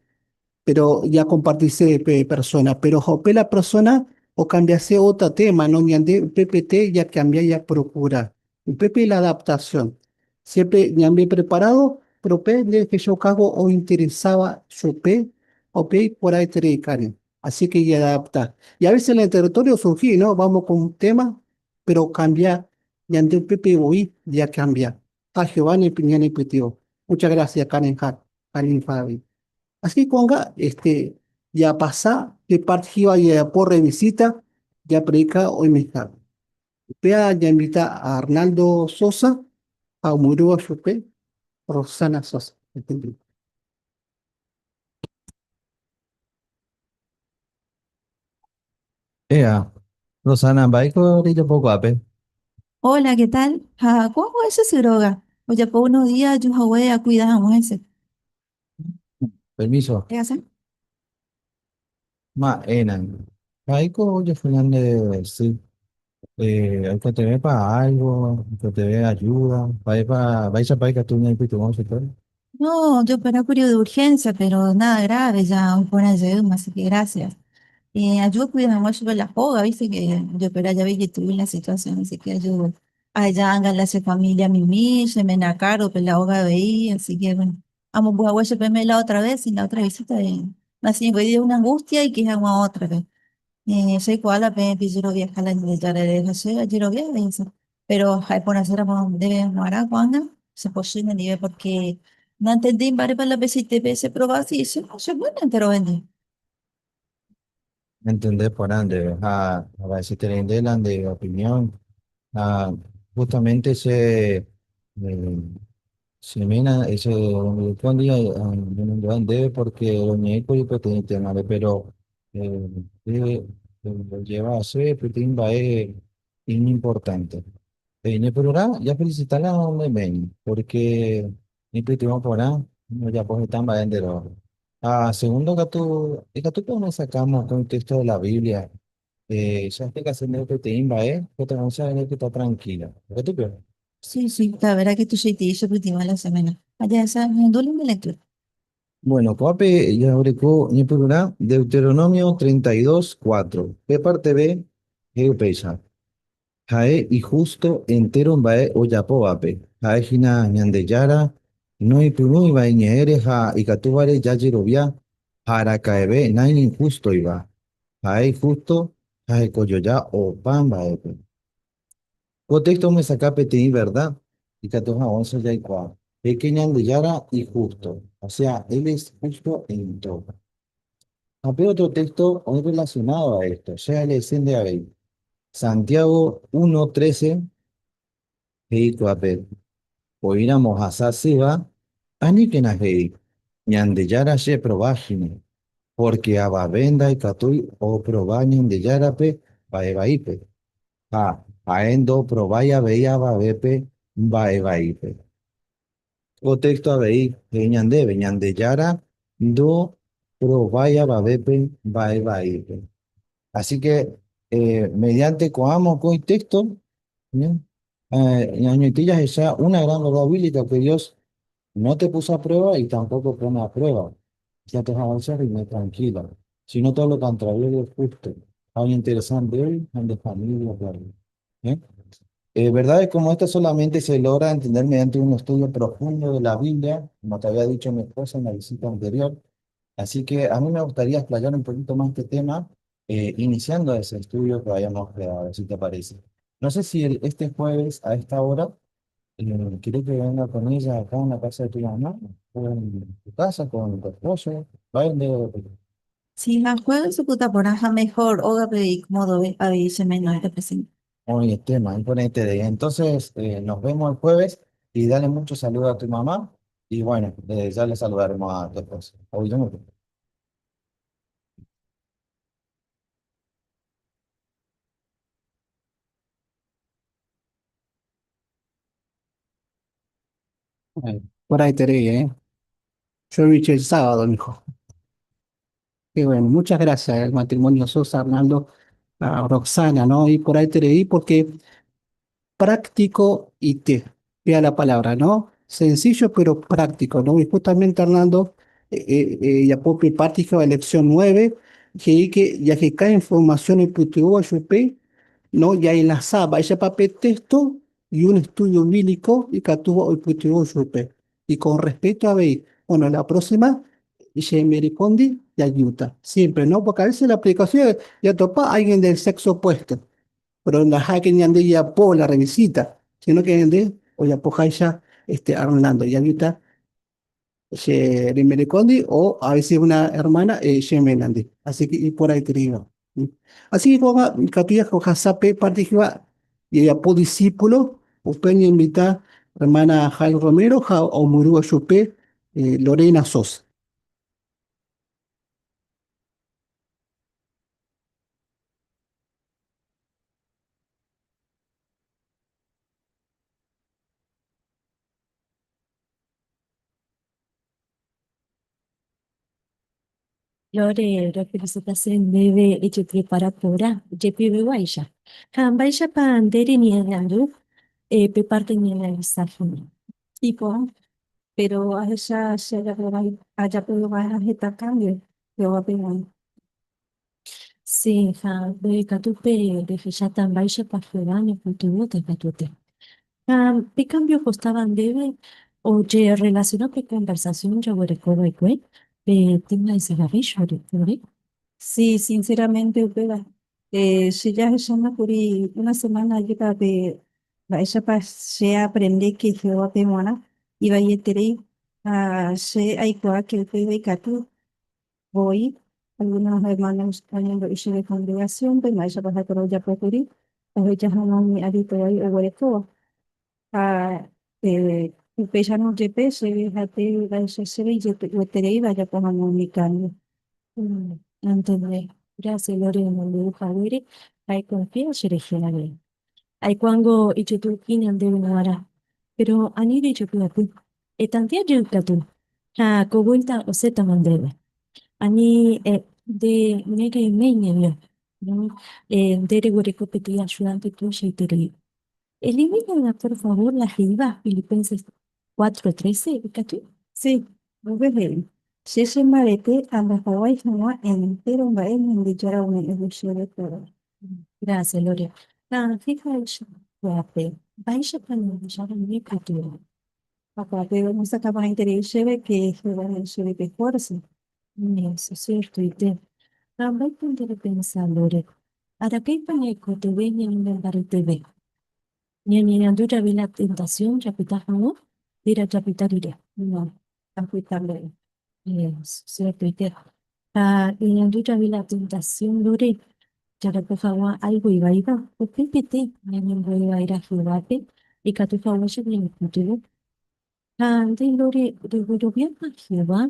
pero ya compartirse persona, pero jope la persona o cambiase otro tema, ¿no? Ñande PPT ya cambia, ya procura. Pepe la adaptación. Siempre ñambe preparado, pero pe de que yo cago o interesaba yo pe, o pe por ahí te Karen. Así que ya adapta. Y a veces en el territorio surgí, ¿no? Vamos con un tema, pero cambia, ñande Pepe voy, ya cambia. A Jehová ni ni petio. Muchas gracias, Karen Karen Fabi. Así que cuando ya pasa, que parte ya por revisita, ya predica hoy mismo. Upea ya invita a Arnaldo Sosa, a Murúa Chupe, Rosana Sosa. Entendí. Ea, Rosana, mba'éiko rejapo ko'ápe? Hola, ¿qué tal? Ja, ¿cómo es ese droga? Oye, por unos días yo voy a cuidar a ese. Permiso. ¿Qué hacen? Ma'éna. Mba'éiko ojehu sí. Aikotevẽpa algo, aikotevẽ ayuda, mba'épa, mba'éichapa ikatu ñaipytyvõ chupe? No, yo para curio de urgencia, pero nada grave, ya hoy por ayer, así que gracias. Ayudo a cuidar mucho de la joga, viste que yo pero ya vi que tuve la situación, así que ayudo. Allá anga la familia Mimi, se me caro, pero la hoga veí, así que bueno, amo pues a la otra vez y la otra visita, así me dio una angustia y que hago otra vez. Soy cual la pe quiero viajar la de quiero viajar, pero hay por hacer debe cuando se posible nivel porque no entendí varias para la PCTP se probó y se no se puede entero vende. Entender por ande, a veces te de opinión. Ah, justamente se semena ese día debe porque doña Eco y tema pero eh, eh, lo lleva a ser va es importante. Pero ahora ya felicitarla a donde ven, porque ni por ahí, no ya pues están vendedor. Ah, segundo que tú, que tú pues sacamos con el texto de la Biblia. Ya que hacer que te imba, que te vamos a ver que está tranquila. ¿Qué tú crees? Sí, sí, la verdad que tú soy te hizo última la semana. Allá esa es mi lectura. Bueno, coape ya abrecó ni Deuteronomio 32, 4. P parte B, Geupeisa. Jae y justo entero mbae ojapovape. Ha'e hína Ñandejára noipyrũiva iñe'ẽre ha ikatúvare jajerovia ha araka'eve naiñinhústoiva. Ha'e ihusto ha hekojoja opa mba'épe. Ko texto omyesakã peteĩ verdad ikatu hag̃uáicha jaikuaa, He'íke Ñandejára ihusto, osea, Él es justo en todo. Ha pe ótro texto oĩ relacionado a esto, che aleese nde avei. Santiago 1:13 he'i ko'ápe, Oĩramo ohasa asýva, aníkena he'i, Ñandejára che prova hína, pórke avave ndaikatúi oprova Ñandejárape mba'e vaípe, ha ha'e ndoprovái avei avavépe mba'e vaípe. Ko téxto avei he'i ñandéve, Ñandejára ndoprovái avavépe mba'e vaípe. Así que mediante ko'ã mokõi téxto, ñañoite jahecha una gran verdad bíblica que Dios no te puso a prueba y tampoco pone a prueba. Ikatu hag̃uáicha reime tranquila, sino todo lo contrario, Dios justo ha oñeinteresa ndéve ha nde familia-pe avei. Verdades como esta solamente se logra entender mediante un estudio profundo de la Biblia, como te había dicho mi esposa en la visita anterior. Así que a mí me gustaría explayar un poquito más este tema, iniciando ese estudio que habíamos creado, si te parece. No sé si este jueves a esta hora, ¿quieres que venga con ella acá en la casa de tu mamá? O en tu casa con tu esposo. Vayan de... Sí, ha jueves oputa porãha mejor ógape ikomodove avei che ména representa. Oye, tema, imponente de Entonces, nos vemos el jueves y dale mucho saludo a tu mamá. Y bueno, ya le saludaremos a tu esposo. Hoy yo me voy. Por ahí te ¿eh? Yo vi el sábado, mijo. Qué bueno, muchas gracias al matrimonio Sosa, Arnaldo, a Roxana, ¿no? Y por ahí te leí porque práctico y te, vea la palabra, ¿no? Sencillo pero práctico, ¿no? Y justamente Arnaldo, ya por práctica lección 9, que ya que cae información en PTU, ¿no? Ya en la saba, ese papel texto y un estudio bíblico y que tuvo el PTU, Y con respecto a ver, bueno, la próxima, y y ayuda. Siempre, ¿no? Porque a veces la aplicación ya topa a alguien del sexo opuesto, pero en la que ni ande ya por la revisita, sino que ande o ya poja Arnaldo y ayuda o a veces una hermana Shemelandi. Así que y por ahí te digo. Así que con Catuya Jojasape participa y ya por discípulo, usted invita hermana Jairo Romero o Murúa Chupe, Lorena Sosa. Lore, felicitación debe hecho prepara pora, jepibe guaisha. Ha mba'éichapa nde reñeñandu pe parte ñaanaliza hína. Tipo, pero ahecha che ajapova'erã heta cambio Jehovápe g̃uarã. Sí, ha mbeguekatu pe rehecháta mba'éichapa Jehová nepytyvõta katuete. Ha pe cambio okostáva ndéve ojerrelaciona pe conversación jaguerekova'ekue pe tema de cigarrillo-re. Sí, sinceramente upéva. Che jahechámakuri una semana ajépa pe mba'éichapa che aaprende que Jehovápe g̃uarã ivaieterei ha che aikuaa que upéva ikatu voi algunos hermanos oñembo'e chéve congregación-pe mba'éichapa ha'ekuéra ojapókuri oheja hag̃ua umi hábito vai oguerekóva. Ha upéicharõ jepe chéve ha'ete vaicha chéve ijetu'uetereíva ajapo hag̃ua umi cambio. Antende. Gracias, Lore, omombe'u haguére ha ekonfia cherehe avei. Aikuaángo ijetu'uhína ndéve g̃uarã, péro ani rejepy'apy. Etantea jey katu, ha ko vuélta osẽtama ndéve. Ani nde nereiméi neaño, nde reguereko peteĩ ayudante tuichaiterei. Elimínala por favor la he'íva Filipenses 4:13, ikatu? Sí, upe he'i, Che chembarete ambohovái hag̃ua entéro mba'e Ñandejára ome'ẽvo chéve poder. Gracias, Lore. Ha he'íháicha ko'ápe, mba'éichapa Ñandejára ñepytyvõ? Ha ko'ápe omyesakã porãiterei chéve ke Jehová he'i chéve pe fuerza. Eso, ciertoite. Ha mba'épa nde repensa, Lore? Araka'épa ñaikotevẽ ñanemombareteve? Ñañeñandu jave la tentación japyta hag̃ua térã japyta rire. No, japyta rire. Ciertoite. Ha ñañandu jave la tentación rure jajapo hag̃ua algo ivaíva, upepete ñañembo'e va'erã Jehovápe ikatu haguéicha ñanepytyvõ. Ha nde Lore regueroviápa Jehová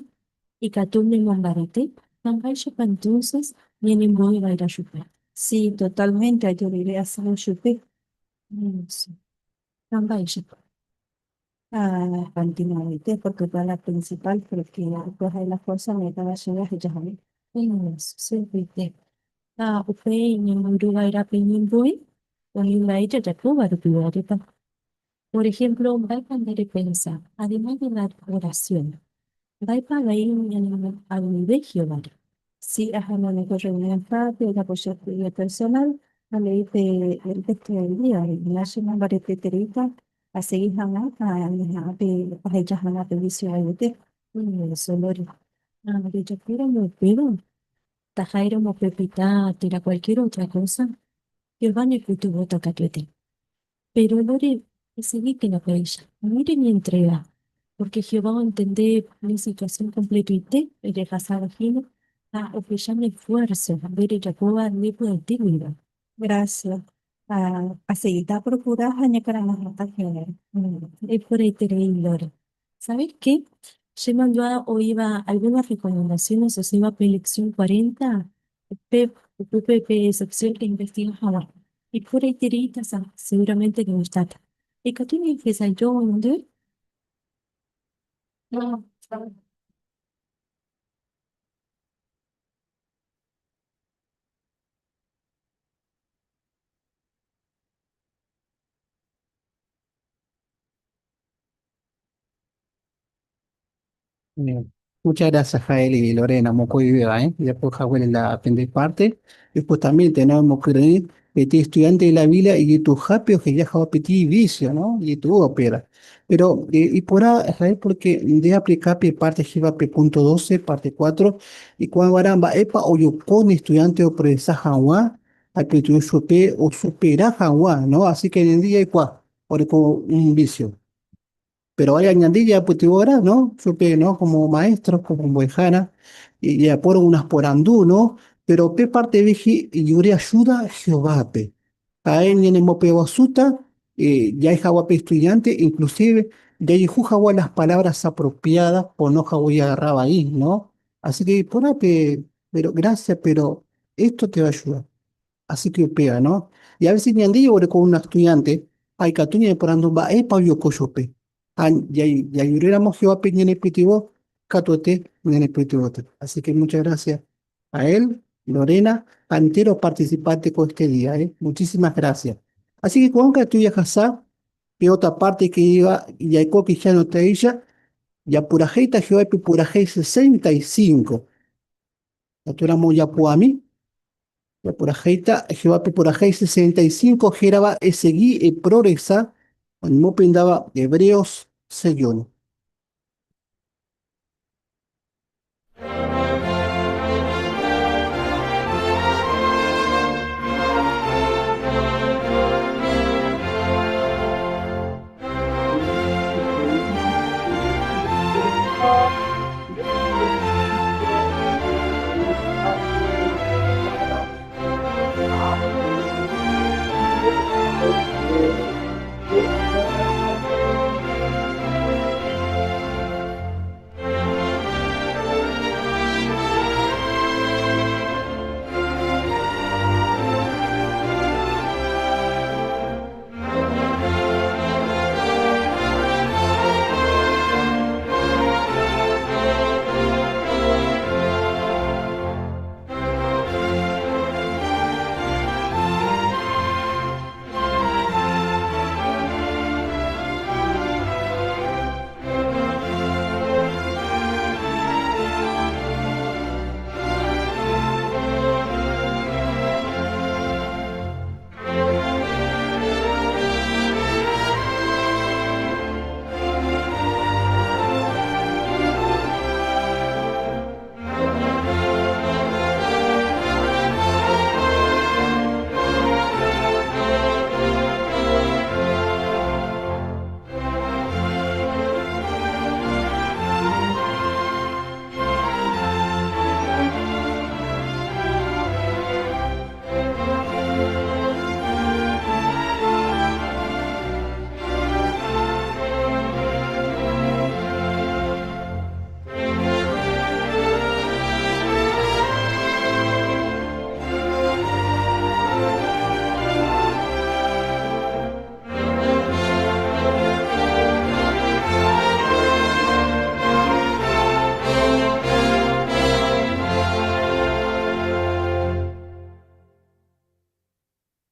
ikatu nemombarete ha mba'éichapa entonces ñanembo'e va'erã chupe? Sí, totalmente ajerure asývo chupe. Eso. Ha mba'éichapa? Ah, continuamente, porque fue la principal, porque después hay la fuerza me daba chéve aheja hag̃ua. Eso, siertoite. Ha upéi ñamoirũ va'erã pe ñembo'e umi mba'e jajapóva rupive, ajépa? Por ejemplo, mba'épa nde repensa, además de la oración, mba'épa avei ñanemoag̃uive Jehováre? Sí, aháma niko reunión-hápe, ajapo che estudio personal, aleí pe el texto del día, la chemombaretetereíta asegi hag̃ua ha añeha'ã pe aheja hag̃ua pe vicio vaiete. Eso, Lore. Ha rejapóramo upéva, taha'éramo pepyta térã cualquier otra cosa, Jehová nepytyvõta katuete. Péro Lore, esegíkena péicha, ani reñentrega, pórke Jehová ontende ne situasión kompletoite rehasáva hína ha ohecha ne esfuérso nde rejapóva nde py'aite guive. Gracias. Asegíta aprocura ha añekarama hína. Iporãiterei, Lore. Sabés qué? Che mandu'a oĩva algunas recomendaciones osẽva pe lección 40 upe upépe pe sección reinvestiga hag̃ua. Iporãitereíta seguramente ne gustáta. Ikatu ñaempezajo oñondive? Bien. Muchas gracias, Jael y Lorena, mokõivéva, eh? Ya por Jael la aprender parte. Y justamente, ¿no? Mokrei, peti estudiante de la Biblia y tu japio que ya peti vicio, ¿no? Y tu opera. Pero, y por ahí, Jael, porque de aplicar parte jiba p punto 12, parte 4, y cuando aramba epa o yo con estudiante o presa jaguá, al que tu supe o supera jaguá, ¿no? Así que en el día y cuá, por un vicio. Pero hay añadilla, pues ahora, ¿no? Supe, ¿no? Como maestro, como buejana, y ya por unas por andú, ¿no? Pero pe parte viji, y yuri ayuda Jehová, pe. A él en el mopebasuta, ya es jaguape estudiante, inclusive, ya dijo jagua las palabras apropiadas, por no jagua y agarraba ahí, ¿no? Así que por ahí, pe, pero gracias, pero esto te va a ayudar. Así que pega, ¿no? Y a veces ñandillo con un estudiante, hay catuña de por andú, va, epa, yo coyope. Ya yuréramos Jehová pe ñane pitivo, catuete, ñane pitivote. Así que muchas gracias a él, Lorena, antero participante con este día, ¿eh? Muchísimas gracias. Así que con que tú ya que otra parte que iba, y hay que ya no te ella, ya purajeita Jehová pe purajei 65. Naturamos ya puami. Ya purajeita Jehová pe purajei 65 geraba esegui e progresa, mopindaba Hebreos 6.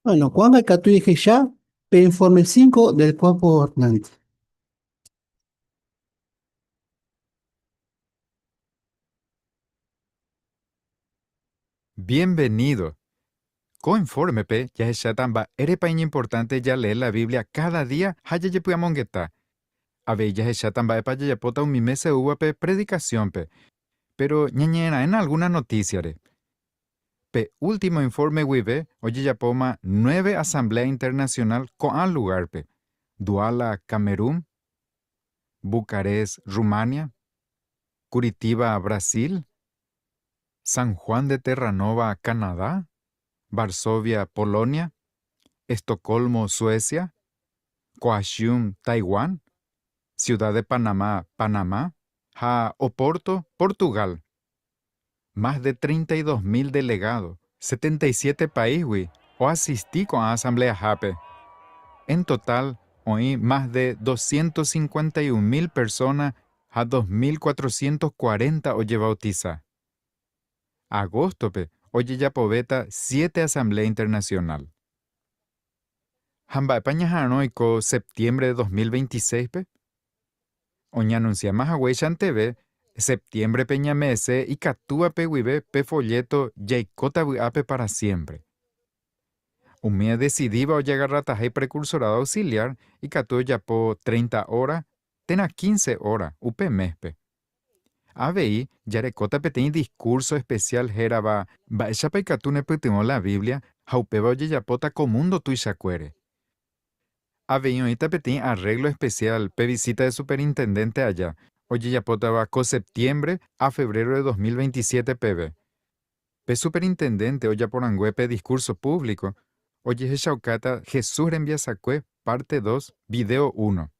Bueno, ko'ág̃a ikatu ehecha pe informe 5 del Cuerpo Gobernante. Bienvenido! Ko infórmepe jahecháta mba'érepa iñimportánte jalee la Biblia káda día ha jajepy'amongeta. Avei jahecháta mba'épa jajapóta umi mése oúvape predikasiónpe. Péro ñañe'ẽraẽna algúna notísiare. Pe último infórme guive ojejapóma nueve asambléa internasionál ko'ã lugárpe, Duala, Camerún, Bucarest, Rumania, Curitiba, Brasil, San Juan de Terranova, Canadá, Varsovia, Polonia, Estocolmo, Suecia, Kaohsiung, Taiwán, Ciudad de Panamá, Panamá, ha Oporto, Portugal. Más de 32 mil delegado, 77 paísgui oasisti ko'ã asambleahápe. En total oĩ más de 251 mil persona ha 2440 ojebautisa. Agóstope ojejapovéta siete asamblea internacional. Ha mba'épa ñaha'arõ oiko septiembre de 2026-pe? Oñeanunsiáma haguéicha anteve, septiembre-pe ñame'ẽse ikatúvape guive pe folleto Jaikóta vy'ápe para siempre. Umi odesidíva ojagarrataha iprecursorado auxiliar ikatu ojapo 30 óra térã 15 óra upe méspe. Avei jarekóta peteĩ diskúrso espesiál hérava Mba'éichapa ikatu nepytyvõ la Biblia ha upéva ojejapóta ko múndo tuichakuére. Avei oĩta peteĩ arréglo espesiál pe visíta de superintendénte aja, ojejapótava ko septiembre ha febrero de 2027 peve. Pe superintendénte ojaporangue pe diskúrso púvliko, ojehechaukáta Jesús rembiasakue párte dos, vidéo uno.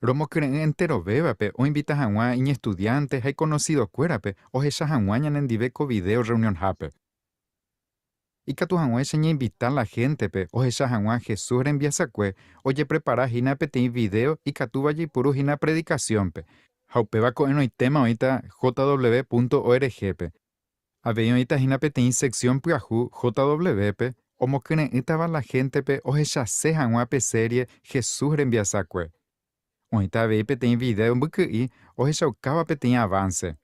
Romokyre'ỹ enterovévape oinvita hag̃ua iñestudiánte ha ikonosidokuérape ohecha hag̃ua ñanendive ko vidéo rreunionhápe. Ikatu hag̃uáicha ñainvita la héntepe ohecha hag̃ua Jesús rembiasakue ojeprepara hína peteĩ vidéo ikatúva jaipuru hína predikasiónpe, ha upéva ko'ẽrõitéma oĩta jw.org-pe. Avei oĩta hína peteĩ seksión pyahu JW-pe omokyre'ỹtava la héntepe ohechase hag̃ua pe série Jesús rembiasakue. Oĩta avei peteĩ vidéo mbyky'i ohechaukáva peteĩ avánse,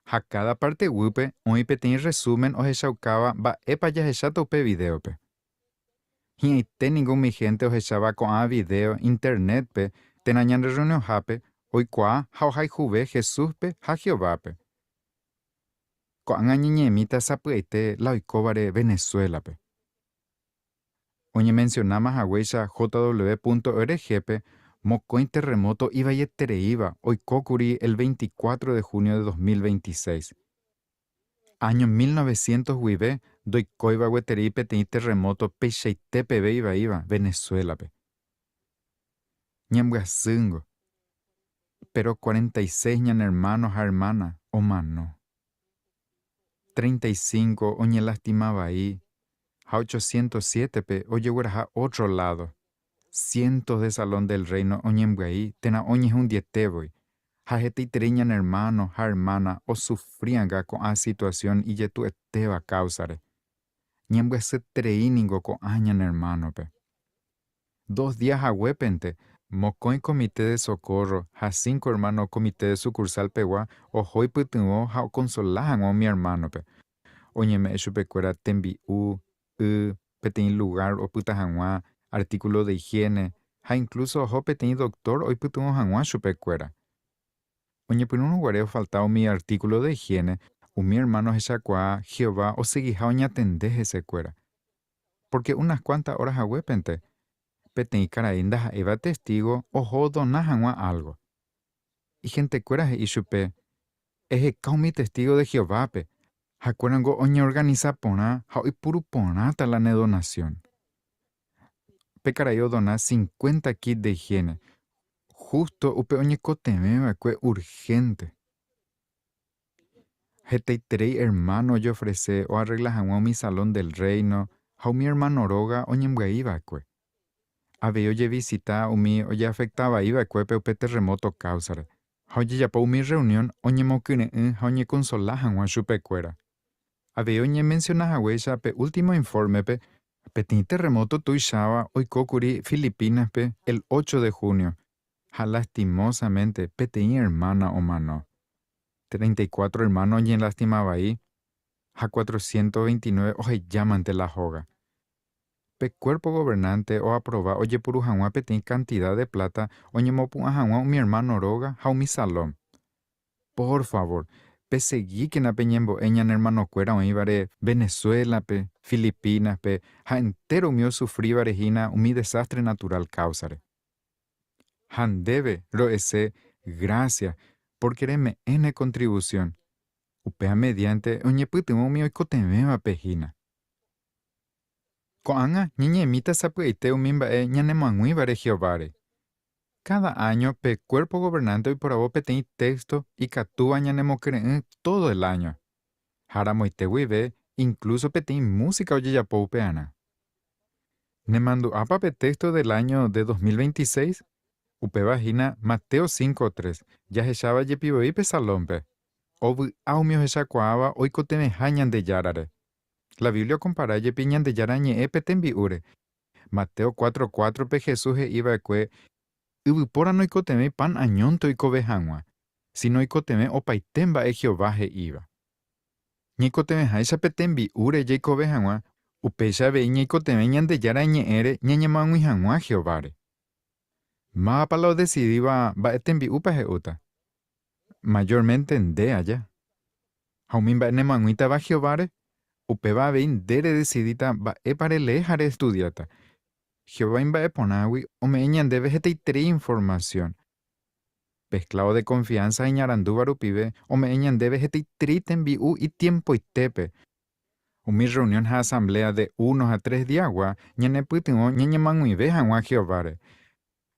ha káda párte guýpe oĩ peteĩ rresúmen ohechaukáva mba'épa jahecháta upe vidéope. Hi'ãite ningo umi hénte ohecháva ko'ã vidéo Internétpe térã ñane rreunionhápe oikuaa ha ohayhuve Jesúspe ha Jehovápe. Ko'ág̃a ñañe'ẽmíta sapy'aite la oikóvare Venezuela-pe. Oñemensionáma haguéicha jw.org-pe mokõi terremoto ivaietereíva oikókuri el 24 de junio de 2026. Áño 1900 guive ndoikóiva gueteri peteĩ terremoto peichaite peve ivaíva Venezuela-pe. Ñambyasýngo, péro 46 ñane ermáno ha ermána omano. 35 oñelastima vai ha 807-pe ojegueraha ótro ládo. Cientos de Salón del Reino oñembyai térã oñehundietévoi, ha hetaiterei ñane ermáno ha ermána osufrianga ko'ã situasión ijetu'etéva káusare. Ñambyasyeterei ningo ko'ã ñane ermánope. Dos día haguépente, mokõi Comité de Socorro ha cinco ermáno Comité de Sucursal-pegua oho oipytyvõ ha okonsola hag̃ua umi ermánope. Oñeme'ẽ chupekuéra tembi'u, y, peteĩ lugár opyta hag̃ua, artículo de higiene ha incluso oho peteĩ doktór oipytyvõ hag̃ua chupekuéra. Oñepyrũrõ guare ofalta umi artículo de higiene, umi ermáno ohechakuaa Jehová osegiha oñatende hesekuéra. Pórke unas kuánta óra haguépente, peteĩ karai ndaha'éiva Testígo oho odona hag̃ua álgo. Ihentekuéra he'i chupe, Eheka umi testígo de Jehovápe, ha'ekuérango oñeorganisa porã ha oipuru porãta la ne donasión. Pe karai odona cincuenta kit de higiene, hústo upe oñekotevẽ va'ekue urhénte. Hetaiterei ermáno ojeofrese oarregla hag̃ua umi Salón del Reino ha umi ermáno róga oñembyai va'ekue. Avei ojevisita umi ojeafekta vai va'ekuépe upe terremóto káusare, ha ojejapo umi rreunión oñemokyre'ỹ ha oñekonsola hag̃ua chupekuéra. Avei oñemensiona haguéicha pe último infórmepe, Peteĩ terremoto tuicháva oikókuri Filipínaspe el 8 de junio, ha lastimosamente peteĩ ermána omano. 34 ermáno oñelastima vai ha 429 ohejámante la hóga. Pe Cuerpo Gobernante oaprova ojepuru hag̃ua peteĩ kantida de pláta oñemopu'ã hag̃ua umi ermáno róga ha umi salón. Pór favór, pesegíkena peñembo'e ñane ermanokuéra oĩvare Venezuélape, Filipínaspe ha entéro umi osufrívare hína umi desástre naturál káusare. Ha ndéve ro'ese grásia pórke reme'ẽ ne kontrivusión, upéva mediánte oñepytyvõ umi oikotevẽvape hína. Ko'ág̃a ñañe'ẽmíta sapy'aite umi mba'e ñanemoag̃uívare Jehováre. Káda áño pe Cuerpo Gobernante oiporavo peteĩ téxto ikatúva ñanemokyre'ỹ tódo el áño. Ha ramoite guive inklúso peteĩ músika ojejapo upearã. Nemandu'ápa pe téxto del áño de 2026? Upéva hína Mateo 5, 3, jahecháva jepi voi pe Salónpe. Ovy'a umi ohechakuaáva oikotevẽha Ñandejárare. La Biblia okompara jepi Ñandejára Ñe'ẽ pe tembi'úre. Mateo 4, 4-pe Jesús he'i va'ekue, Yvypóra noikotevẽi pan añónte oikove hag̃ua, síno oikotevẽ opaite mba'e Jehová he'íva. Ñaikotevẽháicha pe tembi'úre jaikove hag̃ua, upéicha avei ñaikotevẽ Ñandejára Ñe'ẽre ñañemoag̃ui hag̃ua Jehováre. Mávapa la odesidíva mba'e tembi'úpa he'úta? Majórmente nde aja. Ha umi mba'e nemoag̃uítava Jehováre, upéva avei nde redesidíta mba'épa relee ha reestudiáta. Jehová imba'eporãgui ome'ẽ ñandéve hetaiterei informasión. Pe esklávo de konfiánsa iñarandúva rupive ome'ẽ ñandéve hetaiterei tembi'u itiempoitépe. Umi rreunión ha asambléa de uno ha tres diagua ñanepytyvõ ñañemoag̃uive hag̃ua Jehováre.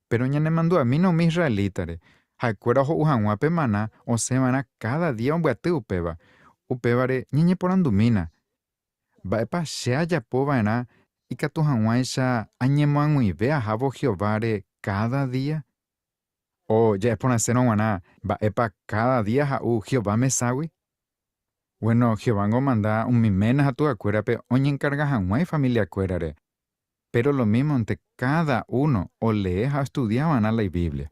Péro ñanemandu'amína umi israelítare, ha'ekuéra ho'u hag̃ua pe maná osẽ va'erã káda día ombyaty upéva. Upévare ñañeporandumína, Mba'épa che ajapo va'erã ikatu hag̃uáicha añemoag̃uive ahávo Jehováre káda día? O ja'e porãsérõ g̃uarã, mba'épa káda día ha'u Jehová meságui? Vuéno, Jehovángo omanda umi ména ha tuakuérape oñenkarga hag̃ua ifamiliakuérare. Péro lomímonte káda uno olee ha ostudia va'erã la Ibíblia.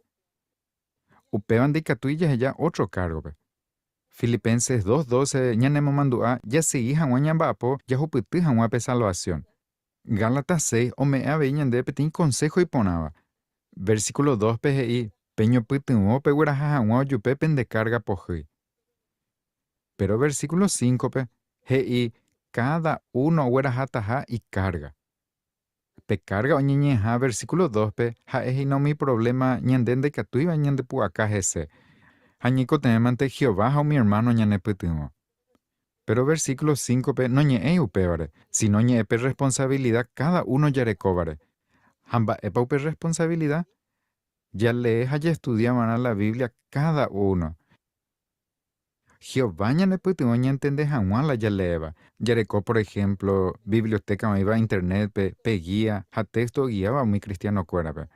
Upéva ndaikatúi jaheja ótro kárgope. Filipenses 2:12 ñanemomandu'a jasegi hag̃ua ñamba'apo jahupyty hag̃ua pe salvasión. Gálatas 6 ome'ẽ avei ñandéve peteĩ konsého iporãva. Versíkulo 2-pe he'i, Peñopytyvõ pegueraha hag̃ua ojupe pende kárga pohýi. Péro versíkulo 5-pe he'i káda uno oguerahataha ikárga. Pe kárga oñeñe'ẽha versíkulo 2-pe ha'e hína umi provléma ñande ndaikatúiva ñandepu'aka hese, ha ñaikotevẽmante Jehová ha umi ermáno ñanepytyvõ. Péro versíkulo 5-pe noñe'ẽi upévare, síno oñe'ẽ pe rresponsavilida káda uno jarekóvare. Ha mba'épa upe rresponsavilida? Jalee ha jaestudia va'erã la Biblia káda uno. Jehová ñanepytyvõ ñantende hag̃ua la jaleéva. Jareko por ehémplo bibliotéka oĩva Internétpe, pe gía ha téxto ogiáva umi kristianokuérape.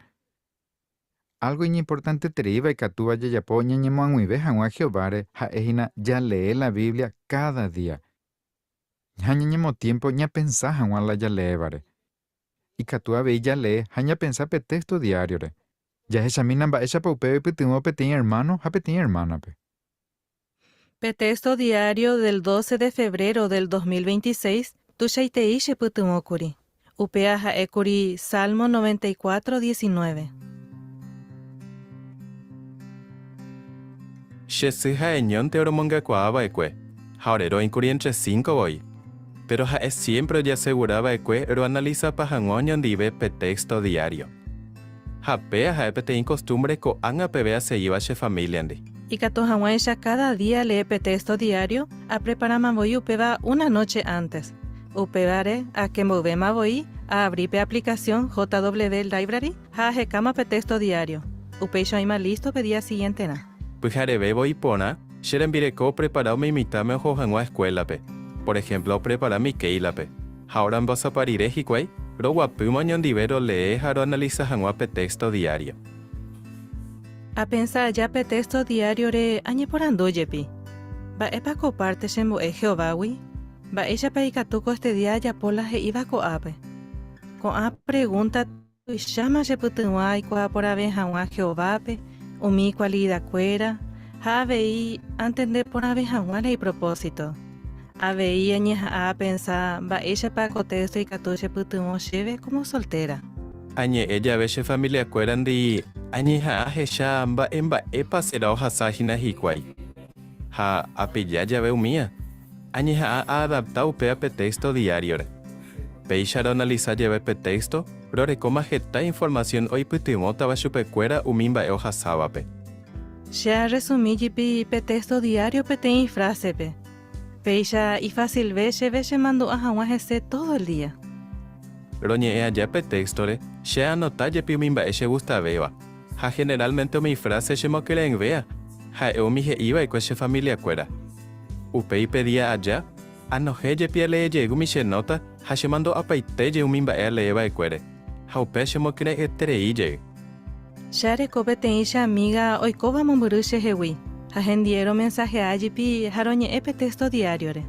Álgo iñimportantetereíva ikatúva jajapo ñañemoag̃uive hag̃ua Jehováre ha'e hína jalee la Biblia káda día. Ha ñañemotiémpo ñapensa hag̃ua la jaleévare. Ikatu avei jalee ha ñapensa pe téxto diáriore. Jahechamína mba'éichapa upéva oipytyvõ peteĩ ermáno ha peteĩ ermánape. Pe téxto diario del 12 de febrero del 2026 tuichaitei chepytyvõkuri. Upéva ha'ékuri Salmo 94, 19. Che sy ha'eñónte oromongakuaa va'ekue, ha ore roĩkuri entre cinco voi. Péro ha'e siémpre ojeasegura va'ekue roanalisapa hag̃ua oñondive pe téxto diário. Ha péa ha'e peteĩ kostúmbre ko'ág̃a peve asegíva che famíliandi. Ikatu hag̃uáicha káda día alee pe téxto diário, apreparáma voi upéva una nóche ántes. Upévare, ake mboyvéma voi, aavri pe aplikasión JW Library ha ahekáma pe téxto diário. Upéicha oĩma lísto pe día sigienterã. Pyhareve voi porã, che rembireko oprepara umi mitãme oho hag̃ua eskuélape. Por ehémplo oprepara Mikéilape. Ha orambosapa rire hikuái, roguapýma oñondive rolee ha roanalisa hag̃ua pe téxto diário. Apensa aja pe téxto diáriore añeporandu jepi, Mba'épa ko párte chembo'e Jehovágui? Mba'éichapa ikatu ko este día ajapo la he'íva ko'ápe? Ko'ã pregúnta tuicháma chepytyvõ aikuaa porãve hag̃ua Jehovápe, umi ikualidakuéra, ha avei antende porãve hag̃ua la ipropósito. Avei añeha'ã apensa mba'éichapa ko téxto ikatu chepytyvõ chéve kómo soltéra. Añe'ẽ jave che familiakuérandi añeha'ã ahecha mba'e mba'épa sera ohasa hína hikuái. Ha apilla jave umía, añeha'ã aadapta upéva pe téxto diáriore. Péicha roanalisa jave pe téxto, rorekóma heta informasión oipytyvõtava chupekuéra umi mba'e ohasávape. Che arresumi jepi pe téxto diário peteĩ frásepe. Péicha ifasilve chéve chemandu'a hag̃ua hese tódo el día. Roñe'ẽ aja pe téxtore, che aanota jepi umi mba'e chegustavéva, ha generálmente umi fráse chemokyre'ỹvéa, ha'e umi he'i va'ekue che familiakuéra. Upéi pe día aja, anohẽ jepi alee jey umi che nóta ha chemandu'apaite jey umi mba'e alee va'ekuére, ha upéva chemokyre'ỹeterei jey. Che areko peteĩ che amíga oikóva mombyry chehegui, ha hendie romensahea jepi ha roñe'ẽ pe téxto diáriore.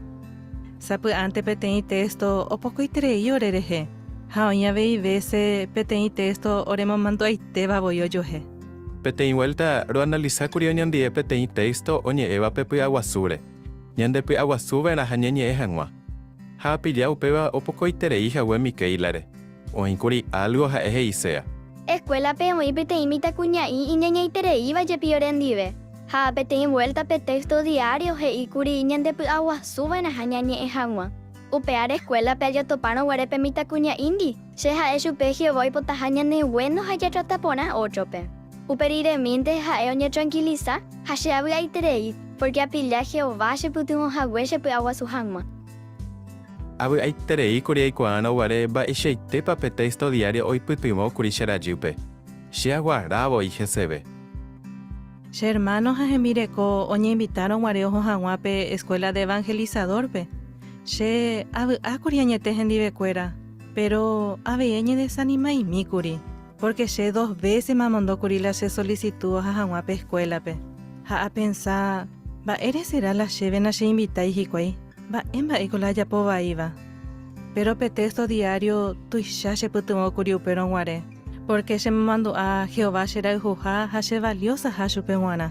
Sapy'ánte peteĩ téxto opokoiterei ore rehe, ha oĩ avei vése peteĩ téxto oremomandu'aitéva voi ojuehe. Peteĩ vuélta roanalisa kuri oñondive peteĩ téxto oñe'ẽva pe py'aguasúre, ñande py'aguasuva'erã ha ñañe'ẽ hag̃ua. Ha apilla upéva opokoiterei hague Mikéilare. Oĩ kuri álgo ha'e he'iséa. Eskuélape oĩ peteĩ mitãkuña'i iñañaitereíva jepi orendive, ha peteĩ vuélta pe téxto diário he'i kuri ñandepy'aguasuva'erãha ñañe'ẽ hag̃ua. Upévare eskuélape ajotopárõ guare pe mitãkuña'índi, che ha'e chupe Jehová oipotaha ñanevuéno ha jatrata porã ótrope. Upe riremínte ha'e oñetrankilisa ha che avy'aiterei, pórke apilla Jehová chepytyvõ hague chepy'aguasu hag̃ua. Avy'aiterei kuri aikuaárõ guare mba'eichaitépa pe téxto diário oipytyvõ kuri che rajýpe. Che aguara voi heseve. Che ermáno ha hembireko oñeinvitárõ guare oho hag̃ua pe Escuela de Evangelizador-pe, che avy'a kuri añete hendivekuéra, péro avei añedesanima'imi kuri, pórke che dos vésema amondo kuri la che solisitu oha hag̃ua pe eskuélape. Ha apensa, Mba'ére sera la chéve nacheinvitái hikuái? Mba'e mba'éiko la ajapo vaíva? Péro pe téxto diário tuicha chepytyvõ kuri upérõ guare, pórke chemomandu'a Jehová cherayhuha ha chevaliosaha chupe g̃uarã,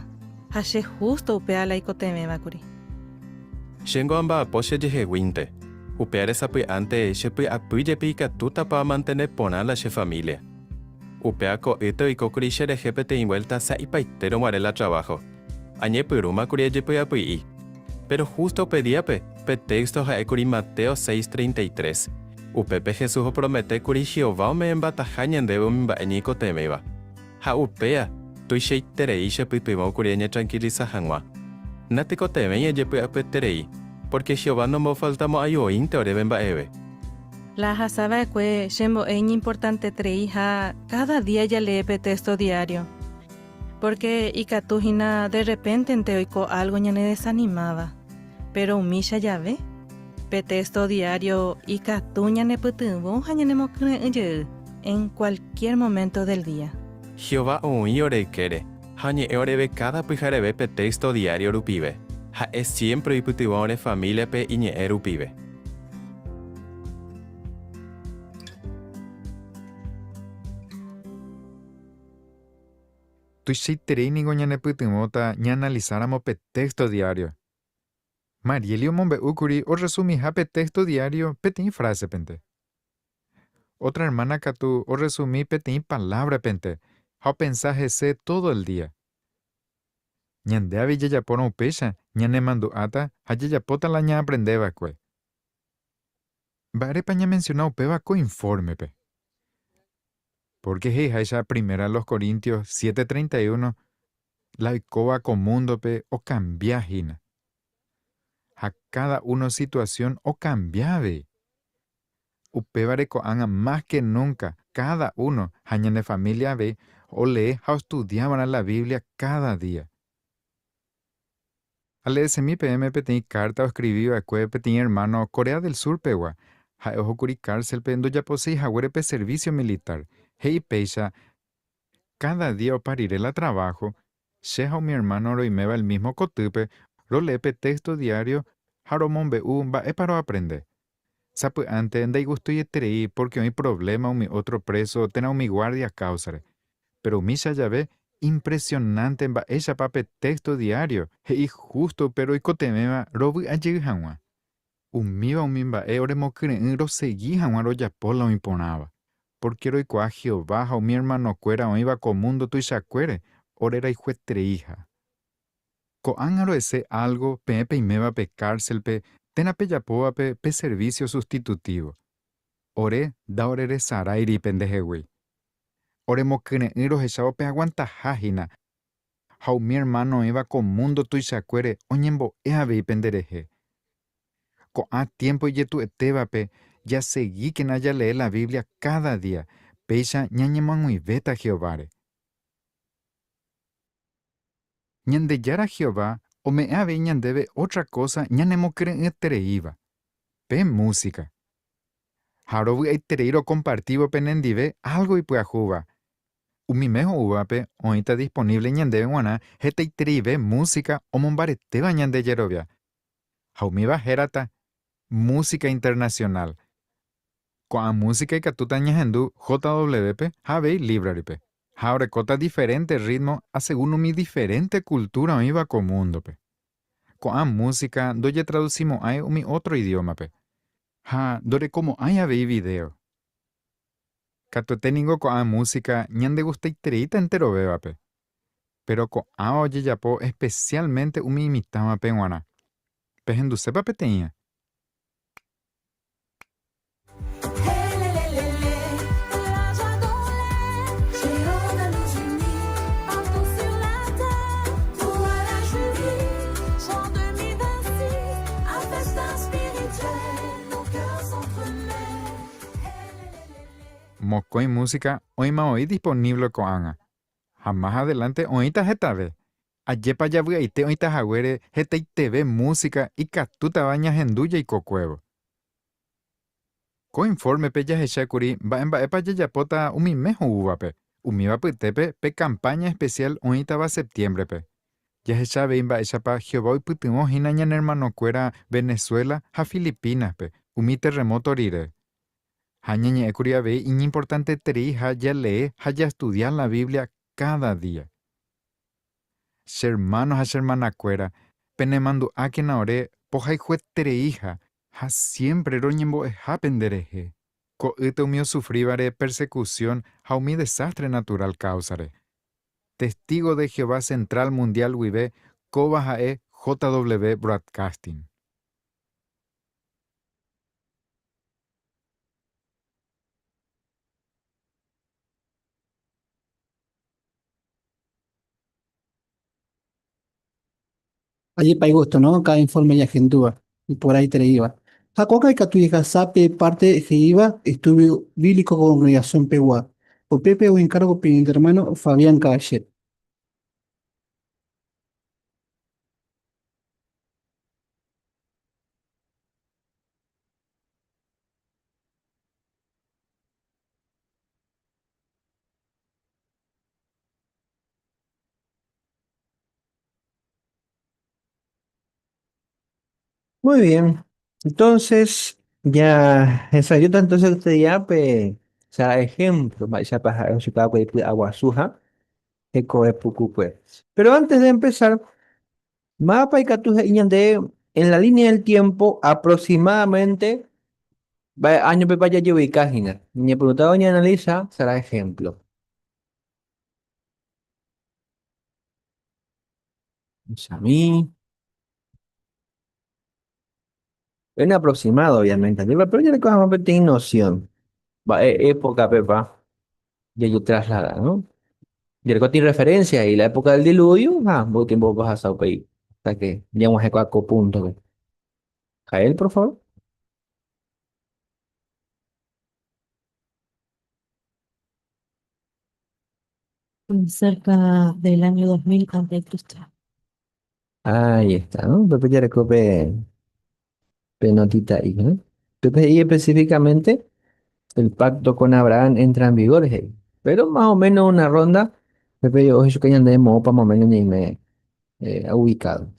ha che hústo upéva la aikotevẽva kuri. Chéngo amba'apo chejeheguínte, upévare sapy'ánte chepy'apy jepi ikatútapa amantene porã la che família. Upéva ko'ýte oiko kuri cherehe peteĩ vuélta sa'ipaitérõ guare la traváho. Añepyrũma kuri ajepy'apy'i. Péro hústo upe díape, pe téxto ha'e kuri Mateo 6:33. Upépe Jesús opromete kuri Jehová ome'ẽmbataha ñandéve umi mba'e ñaikotevẽva. Ha upéa, tuichaiterei chepytyvõ kuri añetrankilisa hag̃ua. Natekotevẽi ajepy'apyeterei, pórke Jehová nombofaltamo'ãi voínte oréve mba'eve. La ahasa va'ekue chembo'e iñimportanteterei ha káda día jalee pe téxto diário. Pórke ikatu hína derrepéntente oiko álgo ñanedesanimáva. Péro umícha jave, pe téxto diário ikatu ñanepytyvõ ha ñanemokyre'ỹ jey en kualkiér moménto del día. Jehová oĩ ore ykére ha oñe'ẽ oreve káda pyhareve pe téxto diário rupive. Ha'e siémpre oipytyvõ ore famíliape iñe'ẽ rupive. Tuichaiterei ningo ñanepytyvõta ñaanalisáramo pe téxto diário. Marieli omombe'úkuri orresumiha pe téxto diário peteĩ frásepente. Ótra ermána katu orresumi peteĩ palávrapente ha opensa hese tódo el día. Ñande avei jajapórõ upéicha ñanemandu'áta ha jajapóta la ñaaprende va'ekue. Mba'érepa ñamensiona upéva ko infórmepe? Pórke he'iháicha Primera los Corintios 7:31, la oikóva ko múndope okambia hína. Ha káda uno situasión okambia avei. Upévare ko'ág̃a más ke núnka káda uno ha ñane família avei olee ha ostudia va'erã la Biblia káda día. Aleesemi peẽme peteĩ kárta oskrivi va'ekue peteĩ ermáno Corea del Sur pegua. Ha'e oho kuri kárselpe ndojaposéi haguére pe servísio militár. He'i péicha, Káda día opa rire la traváho, che ha umi ermáno roiméva el mísmo kotýpe rolee pe téxto diário ha romombe'u mba'épa roaprende. Sapy'ánte ndaigustoieterei pórke oĩ provléma umi ótro préso térã umi guárdia káusare. Péro umícha jave, impresionánte mba'éichapa pe téxto diário he'i hústo upe roikotevẽva rovy'a jey hag̃ua. Umíva umi mba'e oremokyre'ỹ rosegi hag̃ua rojapo la oĩ porãva, pórke roikuaa Jehová ha umi ermanokuéra oĩva ko múndo tuichakuére orerayhuetereiha. Ko'ág̃a ro'ese álgo peẽ peiméva pe kárselpe térã pejapóvape pe servísio sustitutívo. Ore ndaoreresaráiri pendehegui. Oremokyre'ỹ rohechávo peaguantaha hína, ha umi ermáno oĩva ko múndo tuichakuére oñembo'e avei penderehe. Ko'ã tiémpo ijetu'etévape jasegíkena jalee la Biblia káda día, péicha ñañemoag̃uivéta Jehováre. Ñandejára Jehová ome'ẽ avei ñandéve ótra kósa ñanemokyre'ỹetereíva, pe músika. Ha rovy'aiterei rokompartívo penendive álgo ipyahúva. Umi mes oúvape oĩta disponívle ñandéve g̃uarã hetaitereive músika omombaretéva ñande jerovia. Ha umíva hérata Músika internasionál. Ko'ã músika ikatúta ñahendu JW-pe ha avei Library-pe, ha orekóta diferénte rritmo asegún umi diferénte kultúra oĩva ko múndope. Ko'ã músika ndojetradusimo'ãi umi ótro idiómape, ha ndorekomo'ãi avei vidéo. Katuete ningo ko'ã músika ñandegustaitereíta enterovévape, péro ko'ãva ojejapo espesiálmente umi imitãvape g̃uarã. Pehendusépa peteĩva? Mokõi músika oĩma voi disponible ko'ág̃a, ha más adelante oĩta hetave. Ajépa javy'aite oĩta haguére hetaiteve músika ikatútava ñahendu jaikokuévo. Ko infórmepe jahecha kuri mba'emba'épa jajapóta umi mes oúvape, umíva apytépe pe kampáña espesiál oĩtava septiémbrepe. Jahecha avei mba'éichapa Jehová oipytyvõ hína ñane ermanokuéra Venezuela ha Filipínaspe umi terremóto rire. Ha ñañe'ẽ kuri avei iñimportantetereiha jalee ha jastudia la Biblia káda día. Che ermáno ha che ermanakuéra, penemandu'ákena ore pohayhuetereiha ha siémpre roñembo'eha penderehe, ko'ýte umi osufrívare persekusión ha umi desástre naturál káusare. Testígo de Jehová Central Mundial guive kóva ha'e JW Broadcasting. Ajépa igusto, no? Cada informe ñahendúva, iporãitereíva. Ha ko'ág̃a ikatu jehasa pe parte he'íva Estudio Bíblico Congregación pegua. Upépe oenkargo pe ñande hermano Fabián Caballero. Muy bien. Entonces, ya ensayó entonces usted ya, pe, o sea, ejemplo, mba'éichapa ha'e ochukáva ipy'aguasuha hekove pukukue. Pero antes de empezar, mapa ikatu he'i ñande en la línea del tiempo aproximadamente mba'e áñopepa jajeubika hína. Ñañepyrũta oñeanalisa será ejemplo. Chami. En aproximado, obviamente, pero ya le cogemos peteĩ noción. Mba'e época-pepa jajetraslada, ¿no? Jareko tiene referencia y la época del diluvio, ah, mboy tiempo ohasa upéi hasta que ñag̃uahẽ ko ko punto-pe. Jael, por favor. Cerca del año 2000 antes de Cristo. Ahí está, ¿no? Pepe jareko pe, pe notita ahí, ¿no? Pepe he'i específicamente el pacto con Abraham entra en vigor, he'i. Pero más o menos una ronda, Pepe ohechuka ñande moõpa más o menos ñaime ubicado.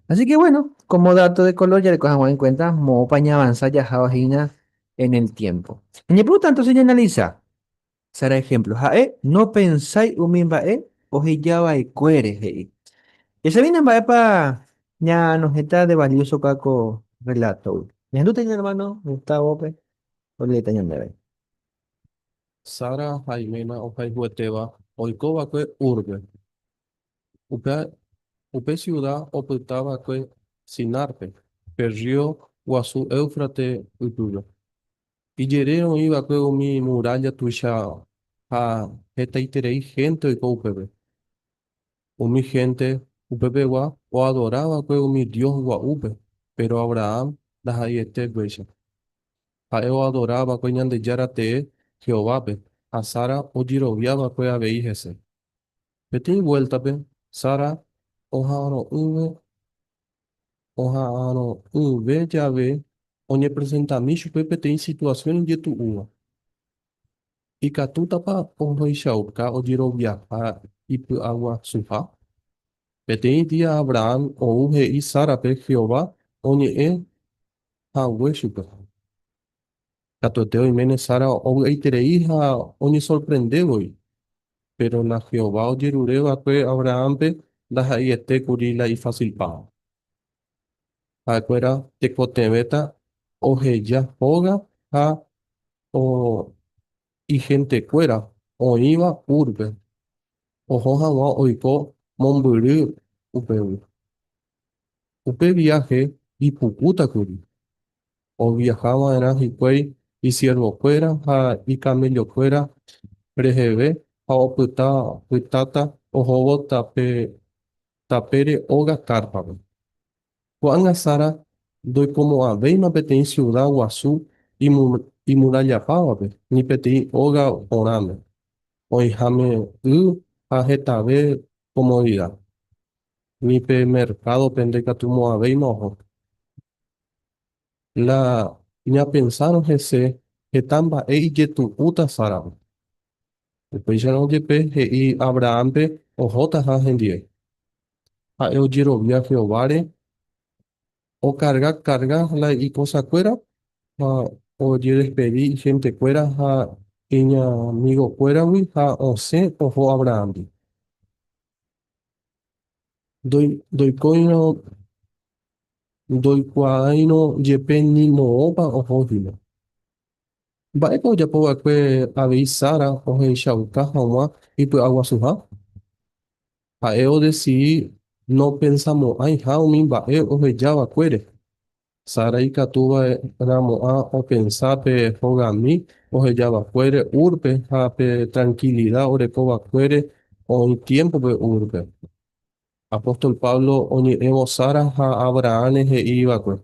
Así que bueno, como dato de color ya le cojamos en cuenta moõpa ñaavanza jaháva hína. en el tiempo. Ñañepyrũta entonces ñaanalisa Sara ejemplo. Ha'e nopensái umi mba'e ohejava'ekuére, he'i. Jachamína mba'épa ñanohẽta de valioso kua ko relato-gui. Ñahendúta ñane hermano Gustavo-pe oleéta ñandéve. Sara ha iména ohayhuetéva oiko va'ekue Úrpe. Upe siuda opyta va'ekue Sinárpe, pe rrío guasu Éufrates ypýpe. Ijere oĩ va'ekue umi murálla tuicha ha hetaiterei hénte oiko upépe. Umi hénte upepegua oadora va'ekue umi dios gua'úpe, péro Abrahán ndaha'eiete upéicha. Ha'e oadora va'ekue Ñandejára tee Jehovápe, ha Sara ojerovia va'ekue avei hese. Peteĩ vuéltape, Sara oha'arõ'ỹve jave oñepresentami chupe peteĩ situasión ijetu'úva. Ikatútapa ohechauka ojeroviaha ipy'aguasuha? Peteĩ día Abrahán ou he'i Sárape Jehová oñe'ẽ hague chupe. Katuete oiméne Sara ovy'aiterei ha oñesorprende voi. Péro la Jehová ojerure va'ekue Abrahánpe ndaha'eiete kuri la ifasilpáva. Ha'ekuéra tekotevẽta oheja hóga ha ihentekuéra oĩva Úrpe, oho hag̃ua oiko mombyry upégui. Upe viáhe ipukúta kuri. Oviaha va'erã hikuái isiervokuéra ha ikamellokuéra reheve ha opyta pytáta ohóvo tapére óga kárpape. Ko'ág̃a Sara ndoikomo'ãvéima peteĩ siuda guasu imurallapávape ni peteĩ óga porãme, oĩháme y ha hetave komodida. Ni pe merkádope ndaikatumo'ãvéima oho. La ñapensárõ hese heta mba'e ijetu'úta Sárape. Upéicharõ jepe he'i Abrahánpe ohótaha hendive. Ha'e ojerovia Jehováre, okarga karga la ikosakuéra ha ojedespedi ihentekuéra ha iñamigokuéragui ha osẽ oho Abrahándi. Ndoikóirõ ndoikuaáirõ jepe ni moõpa oho hína. Mba'épa ojapo va'ekue avei Sara ohechauka hag̃ua ipy'aguasuha? Ha'e odesidi nopensamo'ãiha umi mba'e oheja va'ekuére. Sara ikatu va'erãmo'ã opensa pe hogami oheja va'ekuére Úrpe ha pe trankilida oreko va'ekuére oĩ tiémpope Úrpe. Apóstol Pablo oñe'ẽvo Sara ha Abrahán he'i va'ekue,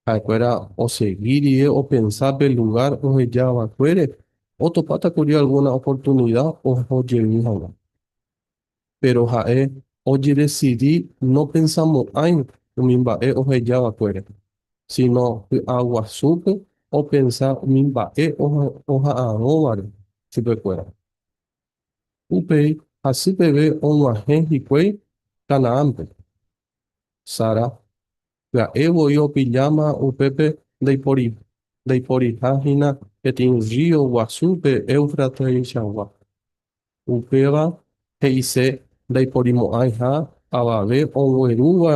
Ha'ekuéra osegi rire opensa pe lugár oheja va'ekuére, otopáta kuri algúna oportunida oho jey hag̃ua. Péro ha'e ojedesidi nopensamo'ãi umi mba'e oheja va'ekuére, síno py'aguasúpe opensa umi mba'e oha'arõvare chupekuéra. Upéi hasypeve og̃uahẽ hikuái Canaánpe. Sara pya'e voi opilláma upépe ndaiporiha hína peteĩ rrío guasu pe Éufrateichagua. Upéva he'ise ndaiporimo'ãiha avave oguerúva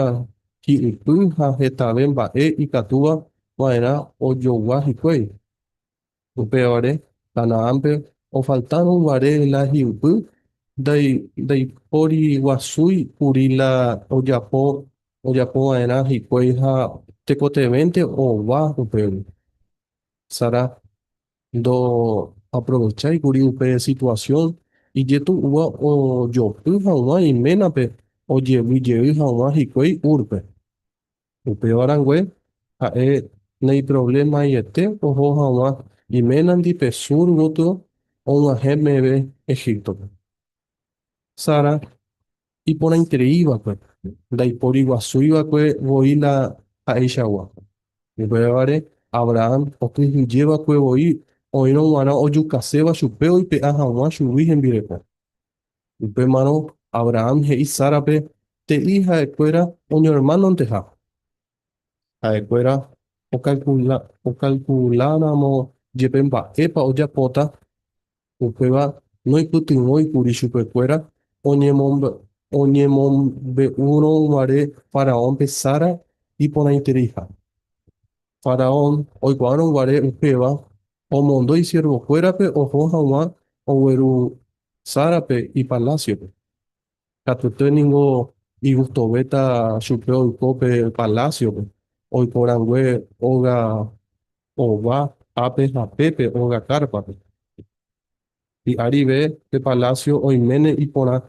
hi'ypy ha hetave mba'e ikatúva va'erã ojogua hikuái. Upévare, Canaánpe ofaltárõ guare la hi'ypy, ndaiporiguasúi kuri la ojapo va'erã hikuái ha tekotevẽnte ova upégui. Sara ndoaprovechái kuri upe situasión ijetu'úva ojopy hag̃ua iménape ojevy jey hag̃ua hikuái Úrpe. Upéva rangue, ha'e naiprovlemaiete oho hag̃ua iménandi pe sur gotyo og̃uahẽ meve Egíptope. Sara iporãiterei va'ekue, ndaipóri guasúi va'ekue voi la ha'eichagua. Upévare, Abrahán okyhyje va'ekue voi oĩrõ g̃uarã ojukaséva chupe oipe'a hag̃ua chugui hembireko. Upémarõ Abrahán he'i Sárape te'i ha'ekuéra oñoermanonteha. Ha'ekuéra Okalkula okalkuláramo jepe mba'épa ojapóta, upéva noipytyvõikuri chupekuéra oñemombe'úrõ guare Faraónpe Sara iporãitereiha. Faraón oikuaárõ guare upéva, omondo isiervokuérape oho hag̃ua ogueru Sárape ipalásiope. Katuete ningo igustovéta chupe oiko pe palásiope, oiko rangue óga ova ápe ha pépe óga kárpape. Hi'arive pe palásio oiméne iporã,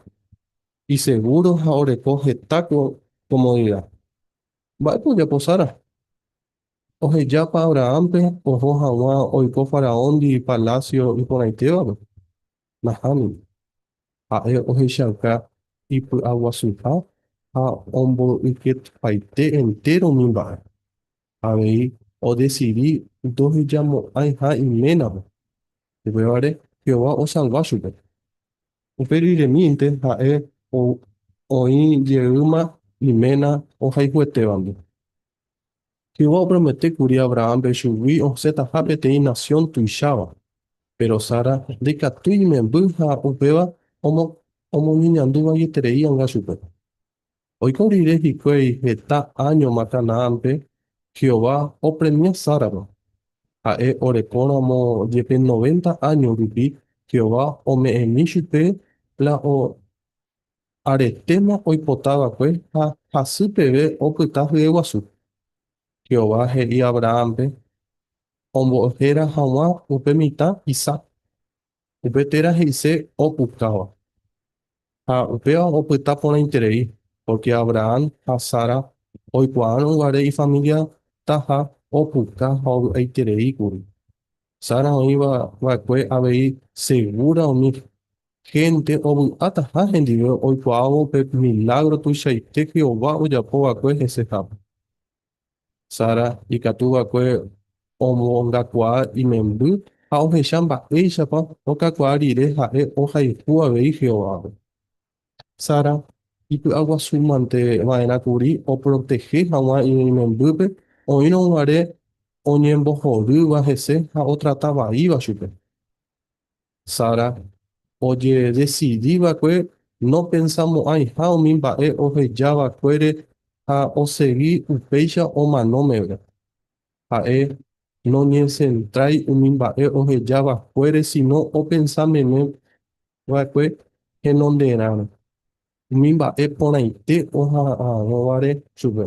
isegúro ha oreko heta komodida. Mba'épa ojapo Sara? Ohejápa Abrahánpe oho hag̃ua oiko Faraóndi palásio iporãitévape? Nahániri. Ha'e ohechauka ipy'aguasuha ha omboykepaite entéro umi mba'e. Avei odesidi ndohejamo'ãiha iménape. Upévare Jehová osalva chupe. Upe riremínte ha'e oĩ jeýma iména ohayhuetévandi. Jehová opromete kuri Abrahánpe chugui osẽtaha peteĩ nasión tuicháva. Péro Sara ndaikatúi imemby ha upéva omoñeñandu vaieterei anga chupe. Oiko rire hikuái heta áñoma Canaánpe, Jehová opremia Sárape. Ha'e orekóramo jepe noventa áño rupi, Jehová ome'ẽmi chupe la Aretéma oipota va'ekue ha hasy peve opyta hyeguasu. Jehová he'i Abrahánpe ombohéra hag̃ua upe mitã Isaac. Upe téra he'ise opukáva. Ha upéva opyta porãiterei, pórke Abrahán ha Sara oikuaárõ guare ifamiliataha opuka ha ovy'aiterei kuri. Sara oĩ va'ekue avei segúra umi hénte ovy'ataha hendive oikuaávo pe milágro tuichaite Jehová ojapo va'ekue hesehápe. Sara ikatu va'ekue omongakuaa imemby ha ohecha mba'éichapa okakuaa rire ha'e ohayhu avei Jehovápe. Sara ipy'aguasúmante va'erã kuri oprotehe hag̃ua imembýpe oĩrõ guare oñembohorýva hese ha otrata vaíva chupe. Sara ojedesidi va'ekue nopensamo'ãiha umi mba'e oheja va'ekuére ha osegi upéicha omano meve. Ha'e noñesentrái umi mba'e oheja va'ekuére síno opensa meme va'ekue henonderãre, umi mba'e porãite oha'arõvare chupe.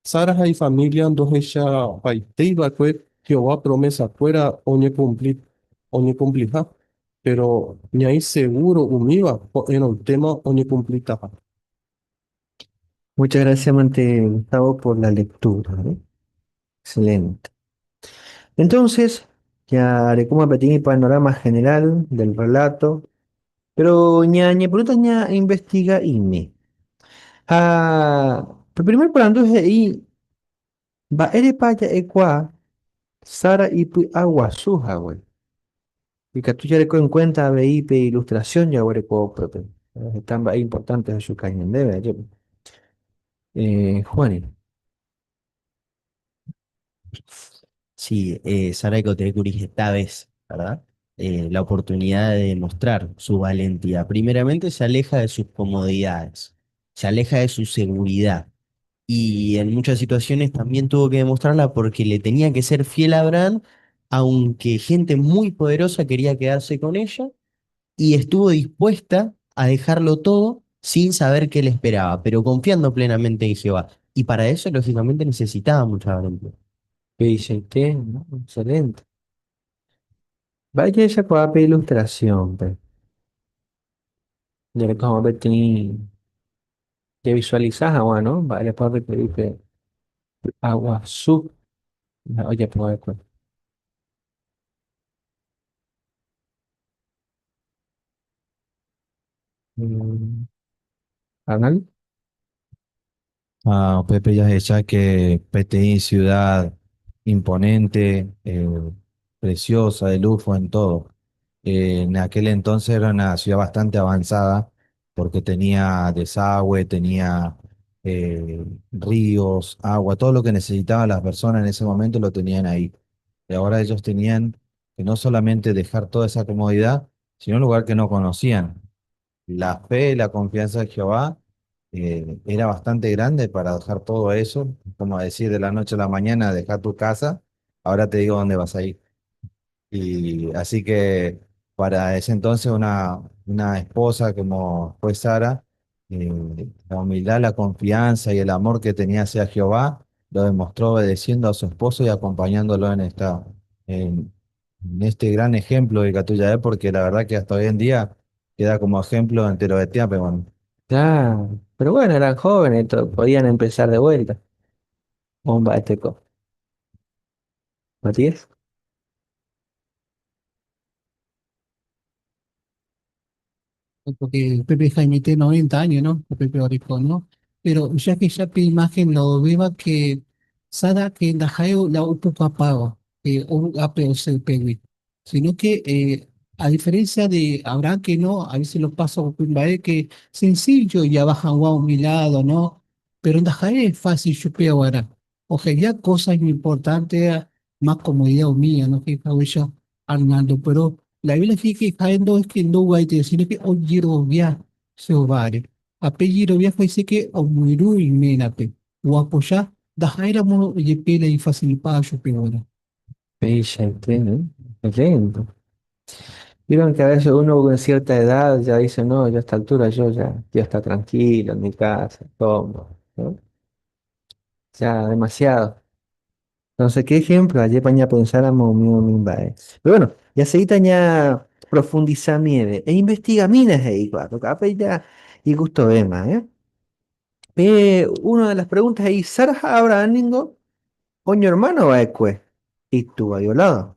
Sara ha ifamília ndohechapaitéi va'ekue Jehová promesakuéra oñekumpliha, péro ñaĩ segúro umíva ko'ẽrõitéma oñekumplitaha. Muchas gracias, amante Gustavo, por la lectura, ¿eh? Excelente. Entonces, ya haré como pequeño panorama general del relato, pero ña ñepyrũta ña investiga ime. Ha pe primer porandu he'i mba'érepa ja'ekuaa Sara ipy'aguasu hague. Ikatu jareko en cuenta avei pe ilustración jaguereko upépe. Heta mba'e importante ohechuka ñandéve, ajépa. Juani. Sí, Sara oikotevẽ heta vez, ¿verdad? La oportunidad de demostrar su valentía. Primeramente se aleja de sus comodidades, se aleja de su seguridad. Y en muchas situaciones también tuvo que demostrarla porque le tenía que ser fiel a Abraham, aunque gente muy poderosa quería quedarse con ella, y estuvo dispuesta a dejarlo todo sin saber qué le esperaba, pero confiando plenamente en Jehová. Y para eso, lógicamente, necesitaba mucha valentía. Peichaite, ¿no? Excelente. Mba'e jahechakuaa pe ilustración-pe. Jareko hag̃ua peteĩ javisualisa hag̃ua, no? Mba'érepa orrequeri pe py'aguasu la ojapo va'ekue. Arnaldo? Ha upépe jahecha que peteĩ ciudad imponente, preciosa, de lujo en todo. En aquel entonces era una ciudad bastante avanzada porque tenía desagüe, tenía Eh, ríos, agua, todo lo que necesitaban las personas en ese momento lo tenían ahí. Y ahora ellos tenían que no solamente dejar toda esa comodidad, sino un lugar que no conocían. La fe, la confianza de Jehová era bastante grande para dejar todo eso, como decir de la noche a la mañana, dejar tu casa, ahora te digo dónde vas a ir. Y así que para ese entonces una esposa como fue Sara, eh, la humildad, la confianza y el amor que tenía hacia Jehová, lo demostró obedeciendo a su esposo y acompañándolo en, en este gran ejemplo de Catuyaé, porque la verdad que hasta hoy en día queda como ejemplo entero de Tiape, bueno. Claro, pero bueno, eran jóvenes, podían empezar de vuelta. Bomba este co. Matías. Porque Pepe Jaime tiene 90 años, ¿no? Pepe Orico, ¿no? Pero ya que ya pe imagen lo viva que Sara que la jaeo la un poco apago, que un ape o se pegue, sino que a diferencia de Abraham que no, a veces lo paso con que sencillo ya baja a mi lado, ¿no? Pero en Jae es fácil yo ahora. O sea, ya cosas importantes, más comodidad mía, ¿no? Que yo Arnaldo, pero la Biblia dice que no es que no va a decir que o ya se ovare. Apellido viaja dice que o muiru y menape. O apoyar, da mo y pela y facilitar yo peor. Excelente. Vieron que a veces uno con cierta edad ya dice, no, yo a esta altura yo ya, ya está tranquilo en mi casa, cómodo, ¿no? Ya demasiado. Entonces, ¿qué ejemplo? Ayer paña pensáramos mío mimbae. Pero bueno, ya se ya profundiza mieve e investiga minas e igual, porque ya y gusto vema, ¿eh? Una de las preguntas ahí, Sara Abraham ningo, oño hermano va ecue, y tú a lado.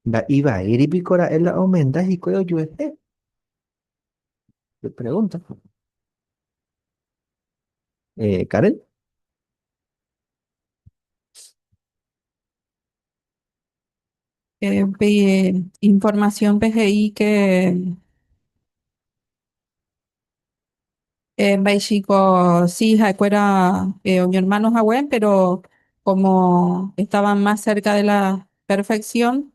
Da iba a ir y picora en la aumenta y cuello yo este. Le pregunta. Karen. Información PGI que México sí, era mi hermano Jagüen, pero como estaban más cerca de la perfección,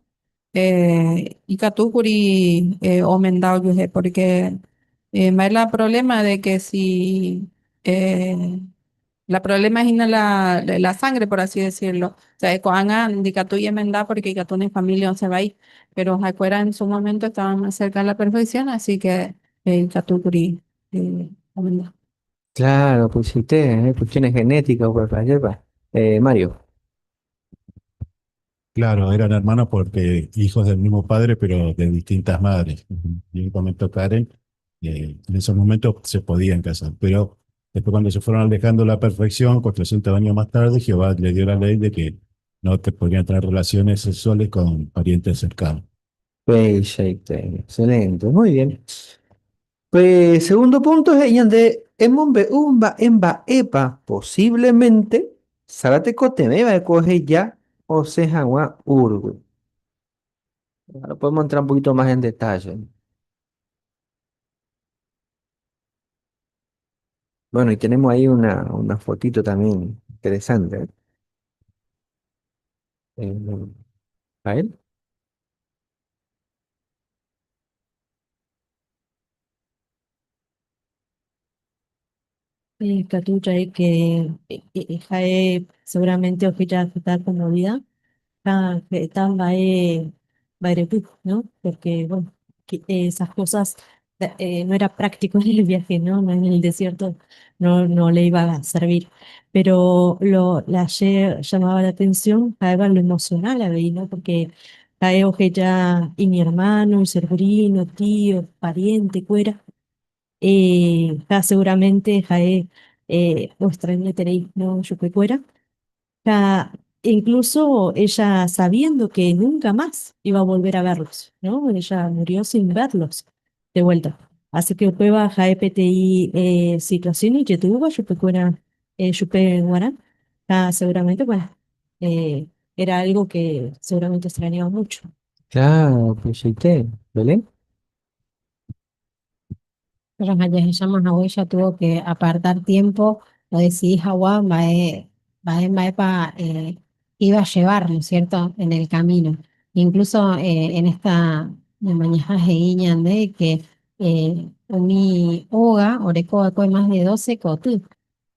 y Katukuri omendao yuje, porque más la problema de que si la problema es la, la sangre, por así decirlo. O sea, coanga indicatu y emendá porque Ikatu en familia no se va ahí, pero Jacuera en su momento estaban más cerca de la perfección, así que Ikatukuri omendá. Claro, pues sí, te, cuestiones genéticas, pues, para allá, Mario. Claro, eran hermanos porque hijos del mismo padre, pero de distintas madres. Bien comentó Karen, en esos momentos se podían casar, pero después cuando se fueron alejando de la perfección, 400 años más tarde, Jehová le dio la ley de que no te podían tener relaciones sexuales con parientes cercanos. Perfecto, excelente, muy bien. Pues segundo punto es ella de Emombe Umba Emba Epa, posiblemente Sarate Cotemeba de coge ya o se Uruguay. Ahora podemos entrar un poquito más en detalle. Bueno, y tenemos ahí una fotito también interesante. ¿A él? Catucha, que jae seguramente ojilla está conmovida, tan va ¿no? Porque, bueno, que esas cosas no era práctico en el viaje, ¿no? En el desierto no, no le iba a servir. Pero lo, la llamaba la atención, jae lo emocional a ¿no? Porque jae ojella y mi hermano, y sobrino, tío, pariente, cuera. Ja, seguramente jae tenéis no yupecuera. Ja, incluso ella sabiendo que nunca más iba a volver a verlos, ¿no? Ella murió sin verlos de vuelta. Así que upeba jae PTI situación y que tuvo yupecuera yupeguarán. Ja, seguramente, bueno, era algo que seguramente extrañaba mucho. Claro, pues sí, Belén. Pero jahecháma haguéicha tuvo que apartar tiempo odecidí hag̃ua mba'e mba'e mba'épa iba a llevar, ¿no es cierto?, en el camino. Incluso en esta ñamañaha he'i ñande que umi óga oreko va'ekue más de 12 koty,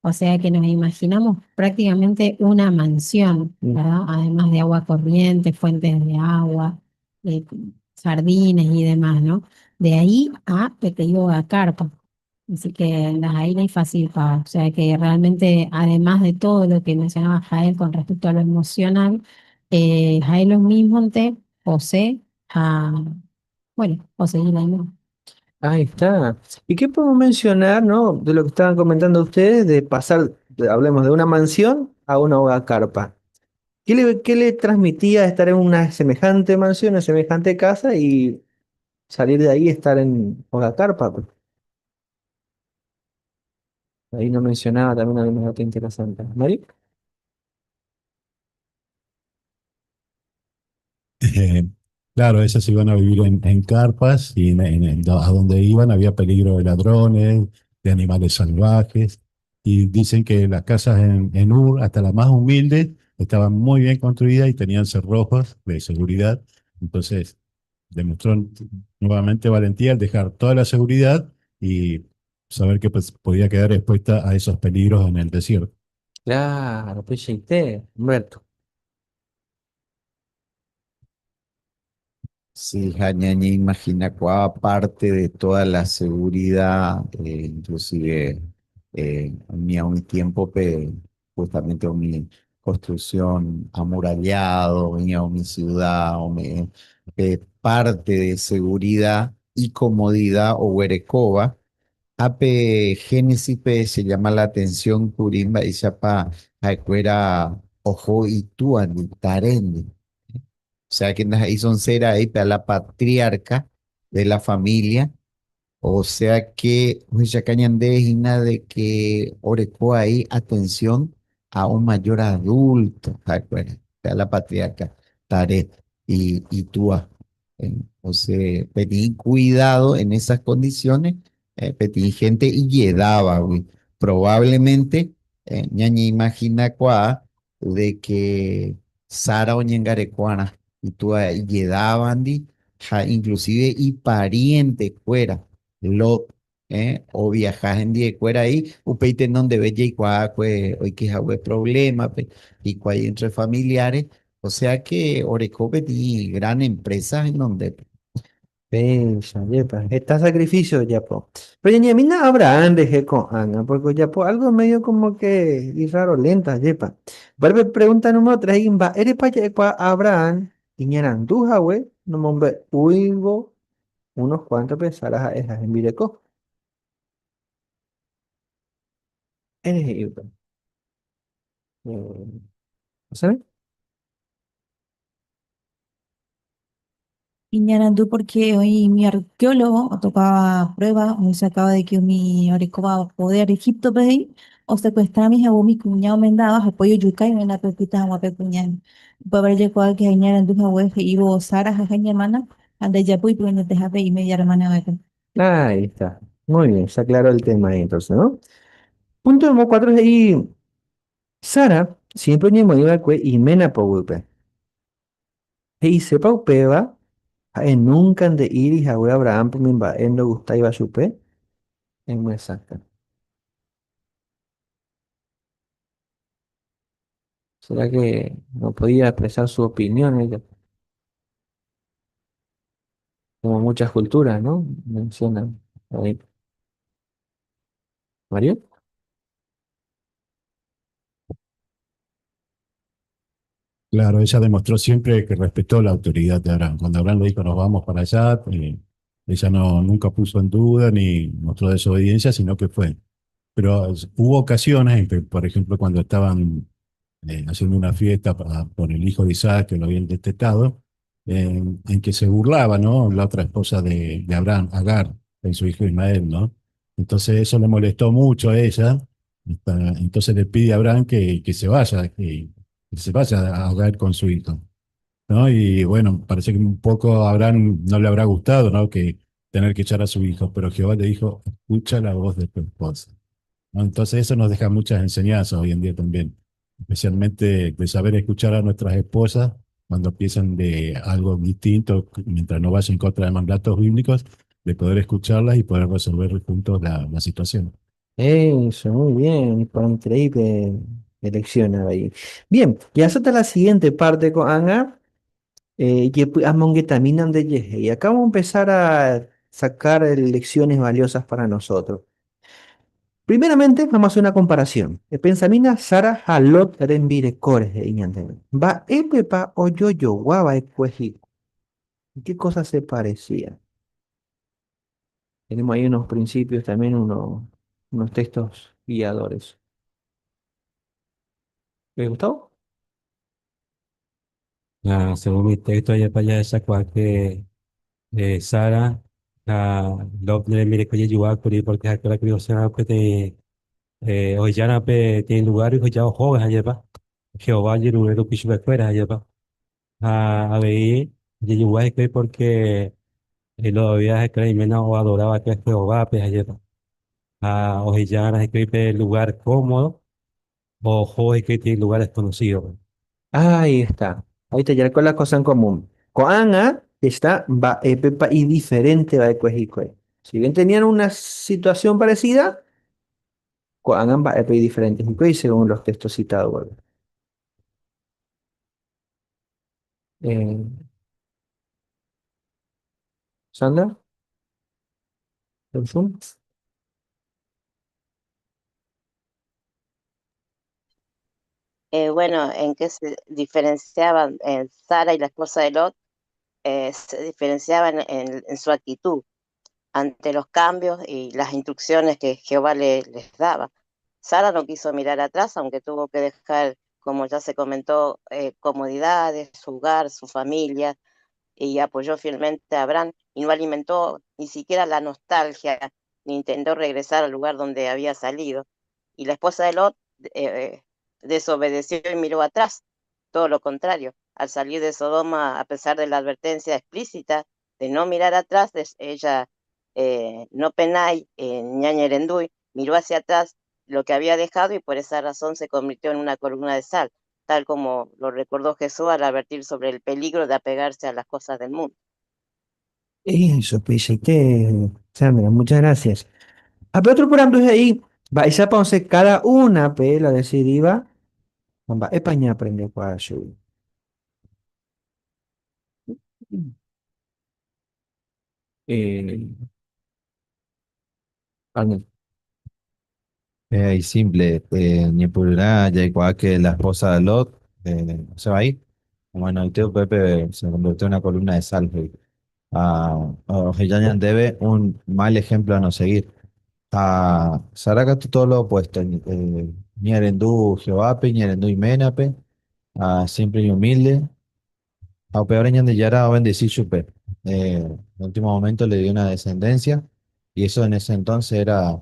o sea que nos imaginamos prácticamente una mansión, ¿verdad? Además de agua corriente, fuentes de agua, jardines y demás, ¿no? De ahí a peteĩ óga carpa. Así que las ahí no hay fácil pa. O sea que realmente, además de todo lo que mencionaba Jael con respecto a lo emocional, Jael lo mismo ante José, a, bueno, José y la misma. Ahí está. ¿Y qué podemos mencionar, no, de lo que estaban comentando ustedes, de pasar, hablemos de una mansión a una hogar carpa? ¿Qué le transmitía estar en una semejante mansión, una semejante casa y salir de ahí y estar en hogar carpa? Ahí nos mencionaba también algunos datos interesantes. ¿Mari? Claro, esas iban a vivir en carpas y a donde iban había peligro de ladrones, de animales salvajes. Y dicen que las casas en Ur, hasta las más humildes, estaban muy bien construidas y tenían cerrojos de seguridad. Entonces, demostró nuevamente valentía al dejar toda la seguridad y saber que podía quedar expuesta a esos peligros en el desierto. Claro, pues sí, Humberto. Sí, Jañaña imagina cuál aparte de toda la seguridad, inclusive a un tiempo justamente mi construcción amurallado, a mi ciudad, o mi, parte de seguridad y comodidad o huerecova, ape Génesis pe se llama la atención curimba y chapa jaecuera ojo y tuani tarendi. O sea que ahí son cera ahí para la patriarca de la familia. O sea que Huichacañandé de que orecó ahí atención a un mayor adulto, jaecuera, a la patriarca Taret y Túa. O sea, pedí cuidado en esas condiciones, pedí gente y llegaba, güey. Probablemente, ñaña imagina cuá de que Sara oñengarecuana y tú llegaban, ja, inclusive y pariente fuera, lo, o viajas en día fuera ahí, upeite en donde ve y cuá, cue, hoy que jue problema, pe, y cuá hay entre familiares, o sea que Orecope tiene gran empresa en donde. Pensa, yepa, está sacrificio, ya po. Pero ya ni a Abraham dejé con Ana, porque ya po, algo medio como que y raro, lenta, yepa. Vuelve pregunta número 3, va, eres pa yepa Abraham, y ñaranduja, güey, no mombe, huigo, unos cuantos pensarás a esas en Vireco. Eres yepa. ¿Sabe? Iñarandú porque hoy mi arqueólogo tocaba prueba, hoy se acaba de que mi orecoba poder Egipto pedí, o secuestrar a mis abuelos, mi cuñado me daba apoyo yucay en la pepita agua cuñado. Puede haber llegado que Iñarandú jabue ibo Sara jajaña hermana, ande yapuy pero no te jabe y media hermana vaca. Ahí está. Muy bien, se aclaró el tema ahí entonces, ¿no? Punto número 4 es ahí. Sara siempre ñemo iba cue y mena pogupe. Y sepa upeba, en nunca de ir y jabue Abraham por mi ba en lo gusta iba supe. Es muy exacta. ¿Será que no podía expresar su opinión ella? Como muchas culturas, ¿no? Mencionan ahí. Mario. Claro, ella demostró siempre que respetó la autoridad de Abraham. Cuando Abraham le dijo nos vamos para allá, ella nunca puso en duda ni mostró desobediencia, sino que fue. Pero hubo ocasiones en que, por ejemplo, cuando estaban haciendo una fiesta por el hijo de Isaac, que lo habían detectado, en que se burlaba, ¿no? La otra esposa de Abraham, Agar, de su hijo Ismael, ¿no? Entonces eso le molestó mucho a ella. Entonces le pide a Abraham que se vaya, que se vaya a ahogar con su hijo, ¿no? Y bueno, parece que un poco a Abraham no le habrá gustado, ¿no? Que tener que echar a su hijo, pero Jehová le dijo, escucha la voz de tu esposa. ¿No? Entonces eso nos deja muchas enseñanzas hoy en día también, especialmente de saber escuchar a nuestras esposas cuando piensan de algo distinto, mientras no vayan en contra de mandatos bíblicos, de poder escucharlas y poder resolver juntos la situación. Eso, muy bien, increíble elección ahí. Bien, y hasta la siguiente parte con Ana, de Y acá vamos a empezar a sacar lecciones valiosas para nosotros. Primeramente, vamos a hacer una comparación. Pensamina Sara ha Lot rembirekóre he'i ñandéve. Mba'épepa ojojoguáva va'ekue hikuái. ¿En qué cosas se parecían? Tenemos ahí unos principios también, unos textos guiadores. ¿Les gustó? Ah, según mi texto, allá para allá esa cual que Sara, a Lot rembireko ojejoguákuri porque ha'ekuéra kuri osẽva peteĩ ohejára peteĩ lugar ohejávo hóga ajépa Jehová ojerure rupi chupekuéra ajépa ha avei ojejogua hikuái porque lo había hikuái iména oadora va'ekue Jehovápe ajépa ha ohejára hikuái pe lugar cómodo oho hikuái peteĩ lugar desconocido. Ahí está. Ahí está ya con la cosa en común. Ko'ág̃a está mba'épepa y diferente va'ekue hikuái. Si bien tenían una situación parecida, ko'ág̃a mba'épe y diferente hikuái según los textos citados. Sandra, ¿el Zoom? Bueno, ¿en qué se diferenciaban Sara y la esposa de Lot? Se diferenciaban en su actitud ante los cambios y las instrucciones que Jehová les daba. Sara no quiso mirar atrás, aunque tuvo que dejar, como ya se comentó, comodidades, su hogar, su familia, y apoyó fielmente a Abraham, y no alimentó ni siquiera la nostalgia, ni intentó regresar al lugar donde había salido. Y la esposa de Lot desobedeció y miró atrás, todo lo contrario. Al salir de Sodoma, a pesar de la advertencia explícita de no mirar atrás, ella no penay, ñañerenduy, miró hacia atrás lo que había dejado y por esa razón se convirtió en una columna de sal, tal como lo recordó Jesús al advertir sobre el peligro de apegarse a las cosas del mundo. Eso, Pichete, Sandra, muchas gracias. A otro por ejemplo, ahí, va, esa ponce cada una, pe, la decidí, va, va, España aprendió cuál su. Arnold. Y simple, ni por nada, ya igual que la esposa de Lot, se va ahí. Bueno, y Teo Pepe se convirtió en una columna de sal. A Ojeyañan debe un mal ejemplo a no seguir. A Saraka todo lo opuesto. Ñerendú Jehovape, Ñerendú y Menape, a siempre y humilde. A peor en de Yara bendecir chupe. En el último momento le dio una descendencia y eso en ese entonces era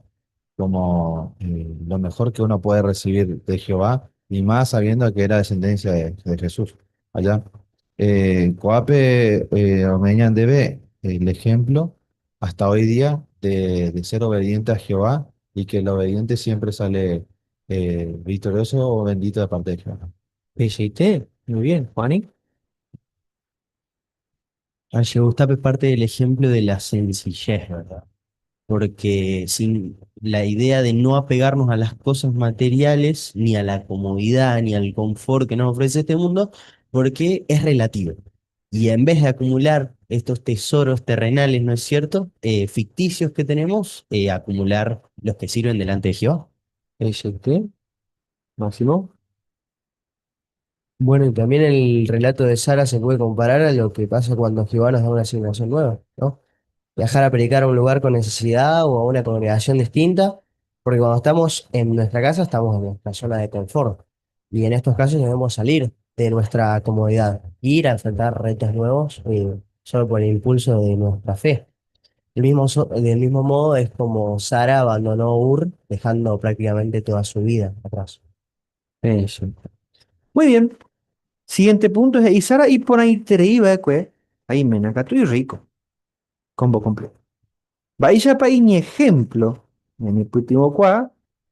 como lo mejor que uno puede recibir de Jehová, y más sabiendo que era descendencia de Jesús. Allá. Coape Omeñan debe el ejemplo hasta hoy día de ser obediente a Jehová y que el obediente siempre sale victorioso o bendito de parte de Jehová. PCT, muy bien, Juani. Ayer Gustavo es parte del ejemplo de la sencillez, ¿verdad? Porque sin la idea de no apegarnos a las cosas materiales, ni a la comodidad, ni al confort que nos ofrece este mundo, porque es relativo. Y en vez de acumular estos tesoros terrenales, ¿no es cierto?, ficticios que tenemos, acumular los que sirven delante de Jehová. Exacto. Máximo. Bueno, y también el relato de Sara se puede comparar a lo que pasa cuando Jehová nos da una asignación nueva, ¿no? Viajar a predicar a un lugar con necesidad o a una congregación distinta, porque cuando estamos en nuestra casa estamos en nuestra zona de confort, y en estos casos debemos salir de nuestra comodidad, ir a enfrentar retos nuevos, solo por el impulso de nuestra fe. Del mismo modo es como Sara abandonó Ur, dejando prácticamente toda su vida atrás. Eso. Muy bien. Siguiente punto es, y Sara y por ahí te iba, pues, ahí me naca, tú y rico. Combo completo. Mba'éichapa iñehémplo ñanepytyvõkuaa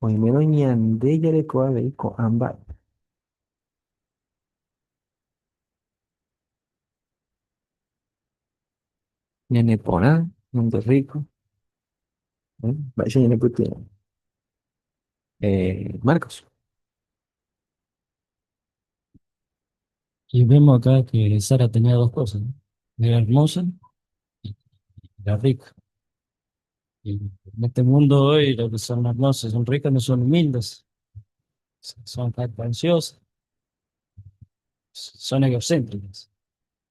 oimérõ ñande jareko avei ko'ã mba'e. Ñaneporã, ñande rríko. Mba'éicha ñanepytyvõ. Marcos. Y vemos acá que Sara tenía dos cosas, ¿no? Era hermosa y era rica. Y en este mundo hoy los que son hermosas, son ricas, no son humildes, son jactanciosas, son egocéntricas.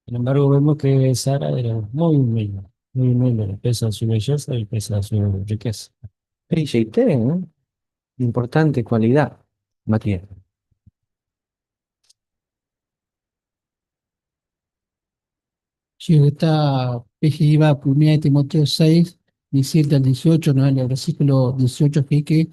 Sin embargo, vemos que Sara era muy humilde, pese a su belleza y pese a su riqueza. Peiseite, ¿no? Importante cualidad, Matías. Sí, esta iba 1 de Timoteo 6, 17 al 18, ¿no? En el versículo 18 que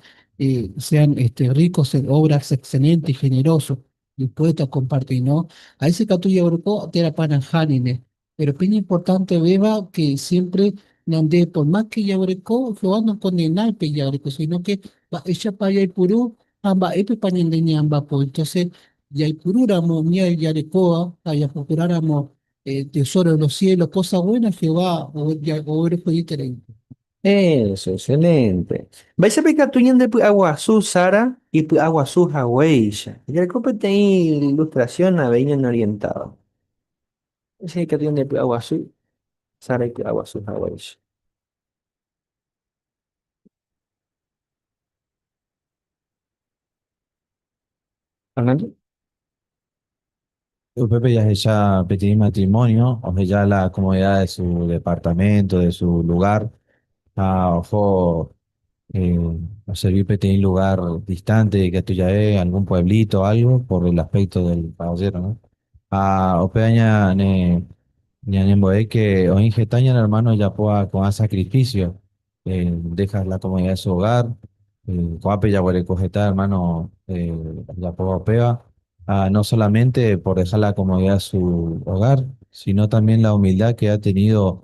sean ricos en obras excelentes y generosos, dispuestos a compartir, ¿no? A ese catuya grupo te era para Janine, pero es importante beba que siempre donde por más que ya brecó, Jehová no condena el pellagreco, sino que va, ella para y purú, amba, epe pañendeña amba, pues entonces ya y purúramo, mía y yarecoa, ya procuráramos tesoro de los cielos, cosa buena, Jehová, o, ya, o eres Eso, excelente. Vais a picar tu ñan de aguazú, Sara, y aguazú, Hawaiisha. Y el cope te ilustración a veinte en orientado. Ese que tiene de aguazú, Sara y aguazú, Hawaiisha. Fernando. Pepe ya es ya pedir matrimonio, o sea, ya la comodidad de su departamento, de su lugar, ah, ojo, o sea, vive en un lugar distante, que tú ya ves, algún pueblito o algo, por el aspecto del caballero, ¿no? Ah, o peaña, ne, ne, ne, ne, que o ingetaña, hermano, ya pueda con sacrificio, dejas la comodidad de su hogar, coape ya huele cogeta, hermano, ya pueda peba. Ah, no solamente por dejar la comodidad de su hogar, sino también la humildad que ha tenido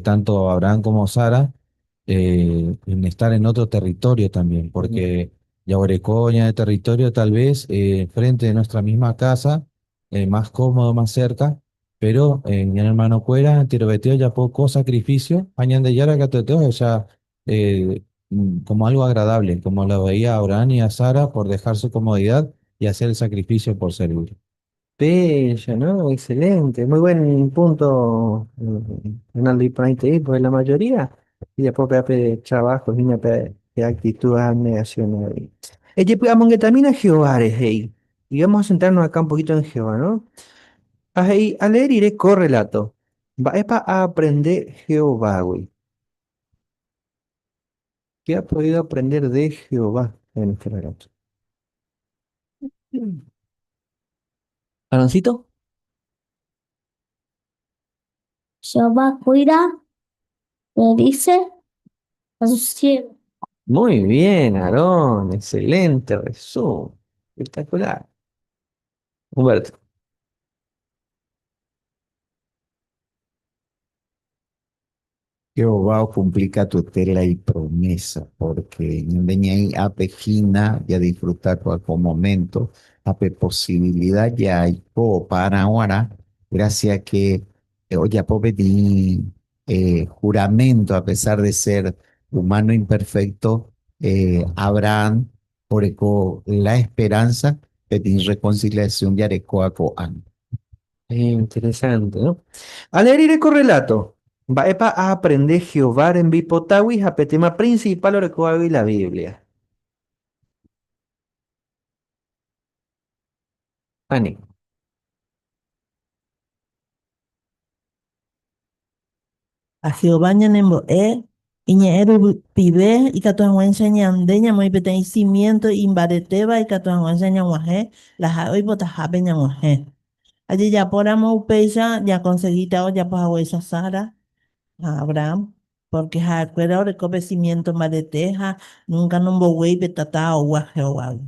tanto Abraham como Sara en estar en otro territorio también, porque Yaguarecoña de territorio tal vez frente de nuestra misma casa, más cómodo, más cerca, pero en el hermano Cuera, Tirobeteo, ya poco sacrificio, añan de Yara, Cateteo, o sea, como algo agradable, como lo veía Abraham y a Sara por dejar su comodidad y hacer el sacrificio por servir. Bello, ¿no? Excelente, muy buen punto, Fernando, y por ahí te digo, porque la mayoría, y después de trabajo, y una de actitud, abnegación ahí. Ella, pues, aunque también a Jehová es ahí. Y vamos a centrarnos acá un poquito en Jehová, ¿no? Ahí, a leer iré correlato. Va es pa aprender Jehová, güey. ¿Qué ha podido aprender de Jehová en este relato? Aaroncito. Jehová cuida, le dice a sus siervos. Muy bien, Aarón. Excelente resumen. Espectacular. Humberto. Jehová cumplica tu tela y promesa, porque venía ahí a pejina y a disfrutar cualquier momento, a pe posibilidad ya hay po para ahora, gracias que oye, po pedí juramento, a pesar de ser humano imperfecto, Abraham, orecó la esperanza, pedí reconciliación y arecó a Coan. Interesante, ¿no? A leer iré correlato. Va epa a aprender Jehová en Bipotawi, a tema principal orecó y la Biblia. Ani. A Jehová ñanembo'e, iñe'ẽ pibe, ikatuhag̃uáicha ñande ñamoĩ peteĩ cimiento imbaretéva ikatuhag̃uáicha ñag̃uahẽ, la ha'e oipotahápe ñag̃uahẽ. Ajejapóramo upéicha jaconseguíta ojapohaguéicha Sara a Abraham, porque ha'ekuéra oreko pe cimiento mbarete ha nunca nomboguéi pe tata ogua Jehovágui.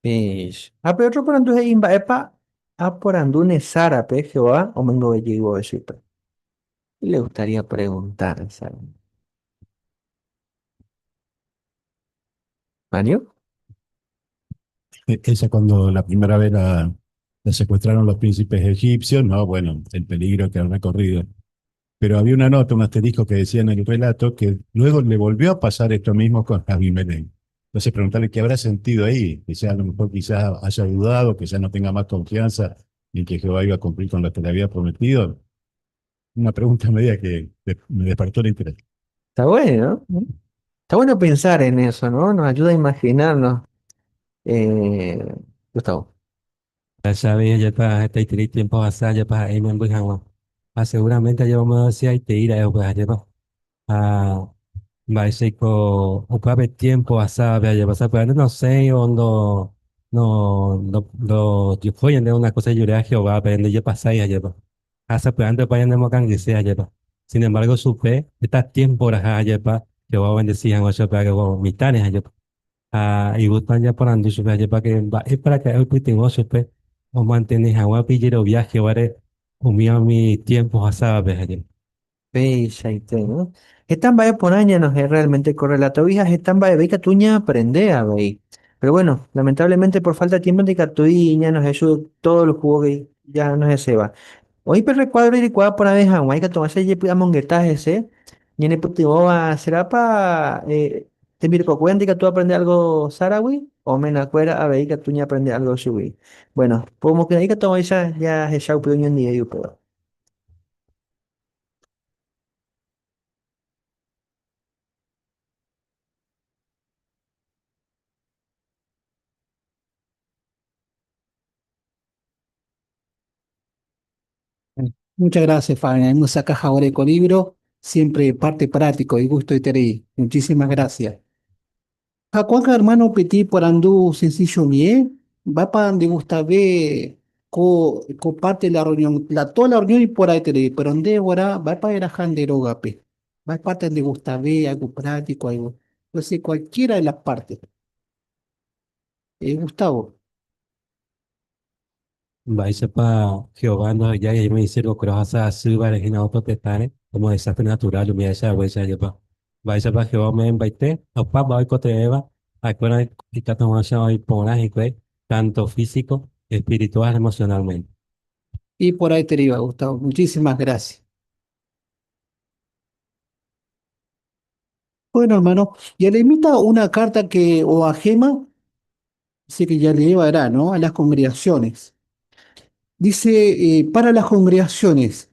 Ish. Ha pe otro porandu he'i mba'épa aporandúne Sarape Jehová omoingovejey vove chupe. ¿Qué le gustaría preguntar a Sara? Mario. Ella cuando la primera vez la secuestraron los príncipes egipcios, no, bueno, el peligro que han recorrido. Pero había una nota, un asterisco que decía en el relato que luego le volvió a pasar esto mismo con Abimelech. Entonces preguntarle qué habrá sentido ahí, que ya a lo mejor quizás haya dudado, que ya no tenga más confianza en que Jehová iba a cumplir con lo que le había prometido. Una pregunta media que me despertó el interés. Está bueno, ¿no? Está bueno pensar en eso, ¿no? Nos ayuda a imaginarnos. Gustavo. Ya sabes, ya para este tiempo pasado, ya para ahí me Ah, seguramente ya vamos a decir ahí te irá, pues ya va. Ah, mba'éichaiko upévape tiempo asápe ajepasa pya'e no sé ondo no no no jopói ñande una cosa ijure Jehovápe ndejepasái ajépa ha sapy'ánte opa ñanemokangyse ajépa. Sin embargo chupe heta tiempo oraha ajépa Jehová obendeci hag̃ua chupe ko mitãre ajépa. Ha igusta ñaporandu chupe ajépa ke mba'épa raka'e oipytyvõ chupe omantene hag̃ua pe ijerovia Jehováre umíva umi tiempo ohasávape ajépa. Peichaite, ¿no? Heta mba'e porã ñanohẽ realmente ko relatogui ha heta mba'eve ikatu ñaaprende avei. Pero bueno, lamentablemente por falta de tiempo ndikatúi ñanohẽ chu todo el jugo que ñanohẽséva. Oĩ pe recuadro irikuaa porãve hag̃ua ikatu che jepy'amongeta hese ñanepytyvõva serápa tembirekokuéra ndikatu aprende algo Sáragui o menakuéra avei ikatu ñaaprende algo chugui. Bueno, pomokyre'ỹ ikatu hag̃uáicha jahecha upe oñondive upéva. Muchas gracias, Fabián. Hemos acá ahora con libro, siempre parte práctico y gusto de Muchísimas gracias. Jacuaca, hermano Petit, por andú sencillo mie, va para donde gusta ver, co, comparte la reunión, la, toda la reunión y por ahí te pero donde ahora va para ir a Janderogape, va parte donde gusta ver, algo práctico, algo. Entonces, cualquiera de las partes. Gustavo. Mba'éichapa Jehová ndohejái he'i umi isiervokuéra ohasa asýva rehína ótro tetãre como desastre natural umi ahechahaguéicha ajépa. Mba'éichapa Jehová ome'ẽmbaite opa mba'e oikotevẽva ha'ekuéra ikatu hag̃uáicha oĩ porã hikuái tanto físico, espiritual ha emocionalmente. Y por ahí te iba, Gustavo. Muchísimas gracias. Bueno, hermano, ya le invita una carta que o a Gema, así que ya le llevará, ¿no? A las congregaciones. Dice, para las congregaciones,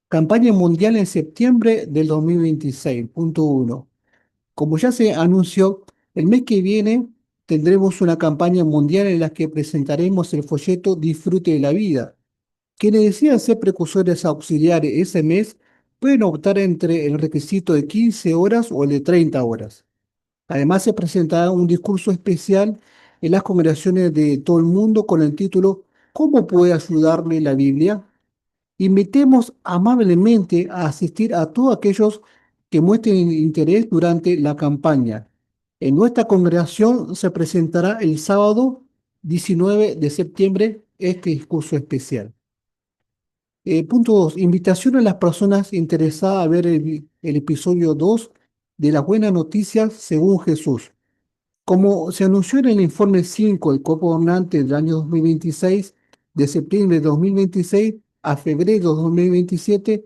campaña mundial en septiembre del 2026, punto 1. Como ya se anunció, el mes que viene tendremos una campaña mundial en la que presentaremos el folleto Disfrute de la Vida. Quienes decidan ser precursores auxiliares ese mes pueden optar entre el requisito de 15 horas o el de 30 horas. Además, se presentará un discurso especial en las congregaciones de todo el mundo con el título ¿Cómo puede ayudarme la Biblia? Invitemos amablemente a asistir a todos aquellos que muestren interés durante la campaña. En nuestra congregación se presentará el sábado 19 de septiembre este discurso especial. Punto 2. Invitación a las personas interesadas a ver el episodio 2 de las Buenas Noticias según Jesús. Como se anunció en el informe 5 del Cuerpo Gobernante del año 2026, de septiembre de 2026 a febrero de 2027,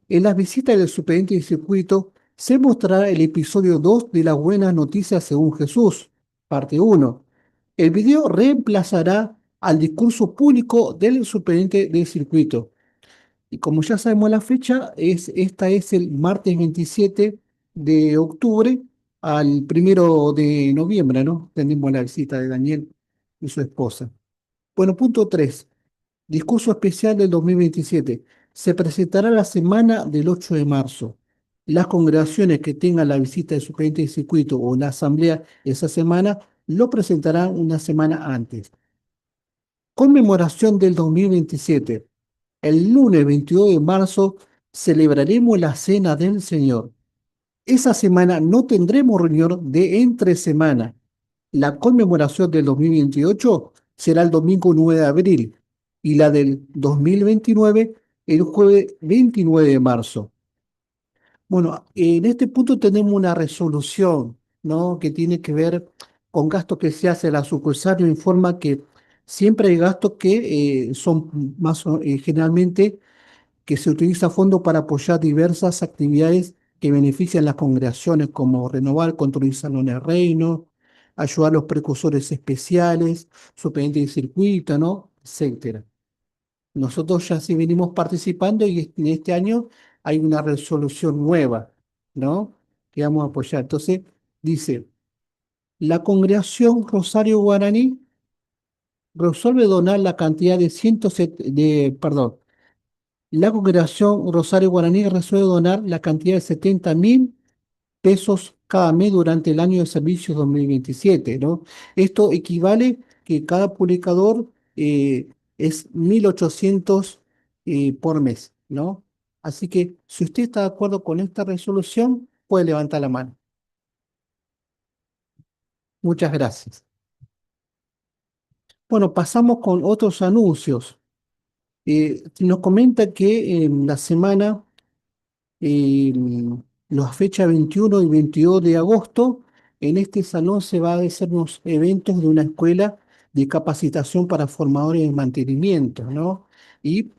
en las visitas del superintendente del circuito se mostrará el episodio 2 de las Buenas Noticias según Jesús, parte 1. El video reemplazará al discurso público del superintendente del circuito. Y como ya sabemos la fecha, esta es el martes 27 de octubre al 1 de noviembre, ¿no? Tenemos la visita de Daniel y su esposa. Bueno, punto 3. Discurso especial del 2027. Se presentará la semana del 8 de marzo. Las congregaciones que tengan la visita de su gerente de circuito o la asamblea esa semana lo presentarán una semana antes. Conmemoración del 2027. El lunes 22 de marzo celebraremos la Cena del Señor. Esa semana no tendremos reunión de entre semana. La conmemoración del 2028 será el domingo 9 de abril y la del 2029 el jueves 29 de marzo. Bueno, en este punto tenemos una resolución, ¿no? Que tiene que ver con gastos que se hace la sucursal, nos informa que siempre hay gastos que son más generalmente que se utiliza fondo para apoyar diversas actividades que benefician las congregaciones, como renovar, construir salones de reino, ayudar a los precursores especiales, superintendente de circuito, ¿no? Etcétera. Nosotros ya sí venimos participando y en este año hay una resolución nueva, ¿no? Que vamos a apoyar. Entonces, dice, la congregación Rosario Guaraní resuelve donar la cantidad de 107, de, perdón, la congregación Rosario Guaraní resuelve donar la cantidad de 70.000 pesos cada mes durante el año de servicio 2027, ¿no? Esto equivale que cada publicador es 1.800 por mes, ¿no? Así que si usted está de acuerdo con esta resolución, puede levantar la mano. Muchas gracias. Bueno, pasamos con otros anuncios. Nos comenta que en la semana, la fecha 21 y 22 de agosto, en este salón se va a hacer unos eventos de una escuela de capacitación para formadores de mantenimiento, ¿no? Y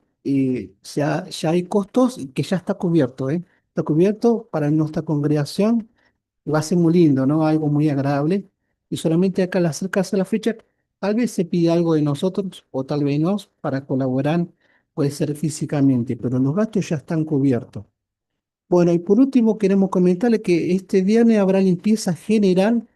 ya hay costos que ya está cubierto, ¿eh? Está cubierto para nuestra congregación. Va a ser muy lindo, ¿no? Algo muy agradable. Y solamente acá al acercarse a la fecha, tal vez se pide algo de nosotros o tal vez no, para colaborar, puede ser físicamente, pero los gastos ya están cubiertos. Bueno, y por último queremos comentarle que este viernes habrá limpieza general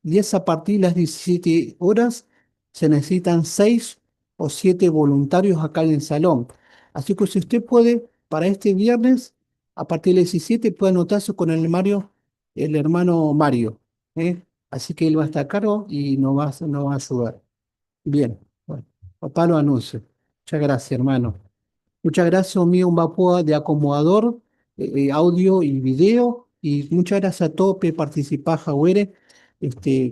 y es a partir de las 17 horas. Se necesitan 6 o 7 voluntarios acá en el salón. Así que si usted puede, para este viernes, a partir de las 17, puede anotarse con el Mario, el hermano Mario, ¿eh? Así que él va a estar a cargo y nos va a ayudar. Bien, bueno, papá lo anuncio. Muchas gracias, hermano. Muchas gracias, mío Mbapoa de acomodador, audio y video. Y muchas gracias a todos por participar, Jagüere,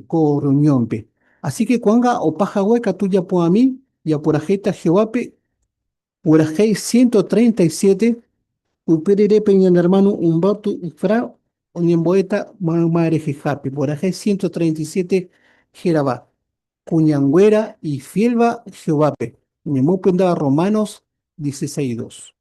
co reunión, pe. Así que cuanga o paja hueca tuya po a mí, y a por ajeta Jehovape, por ajei 137, uperere peña el hermano Humberto Ifra, oñemboeta madre jejape, por ajei 137, Jerabá, Cuñangüera y Fielba Jehovape. Ñemopenda Romanos 16:2.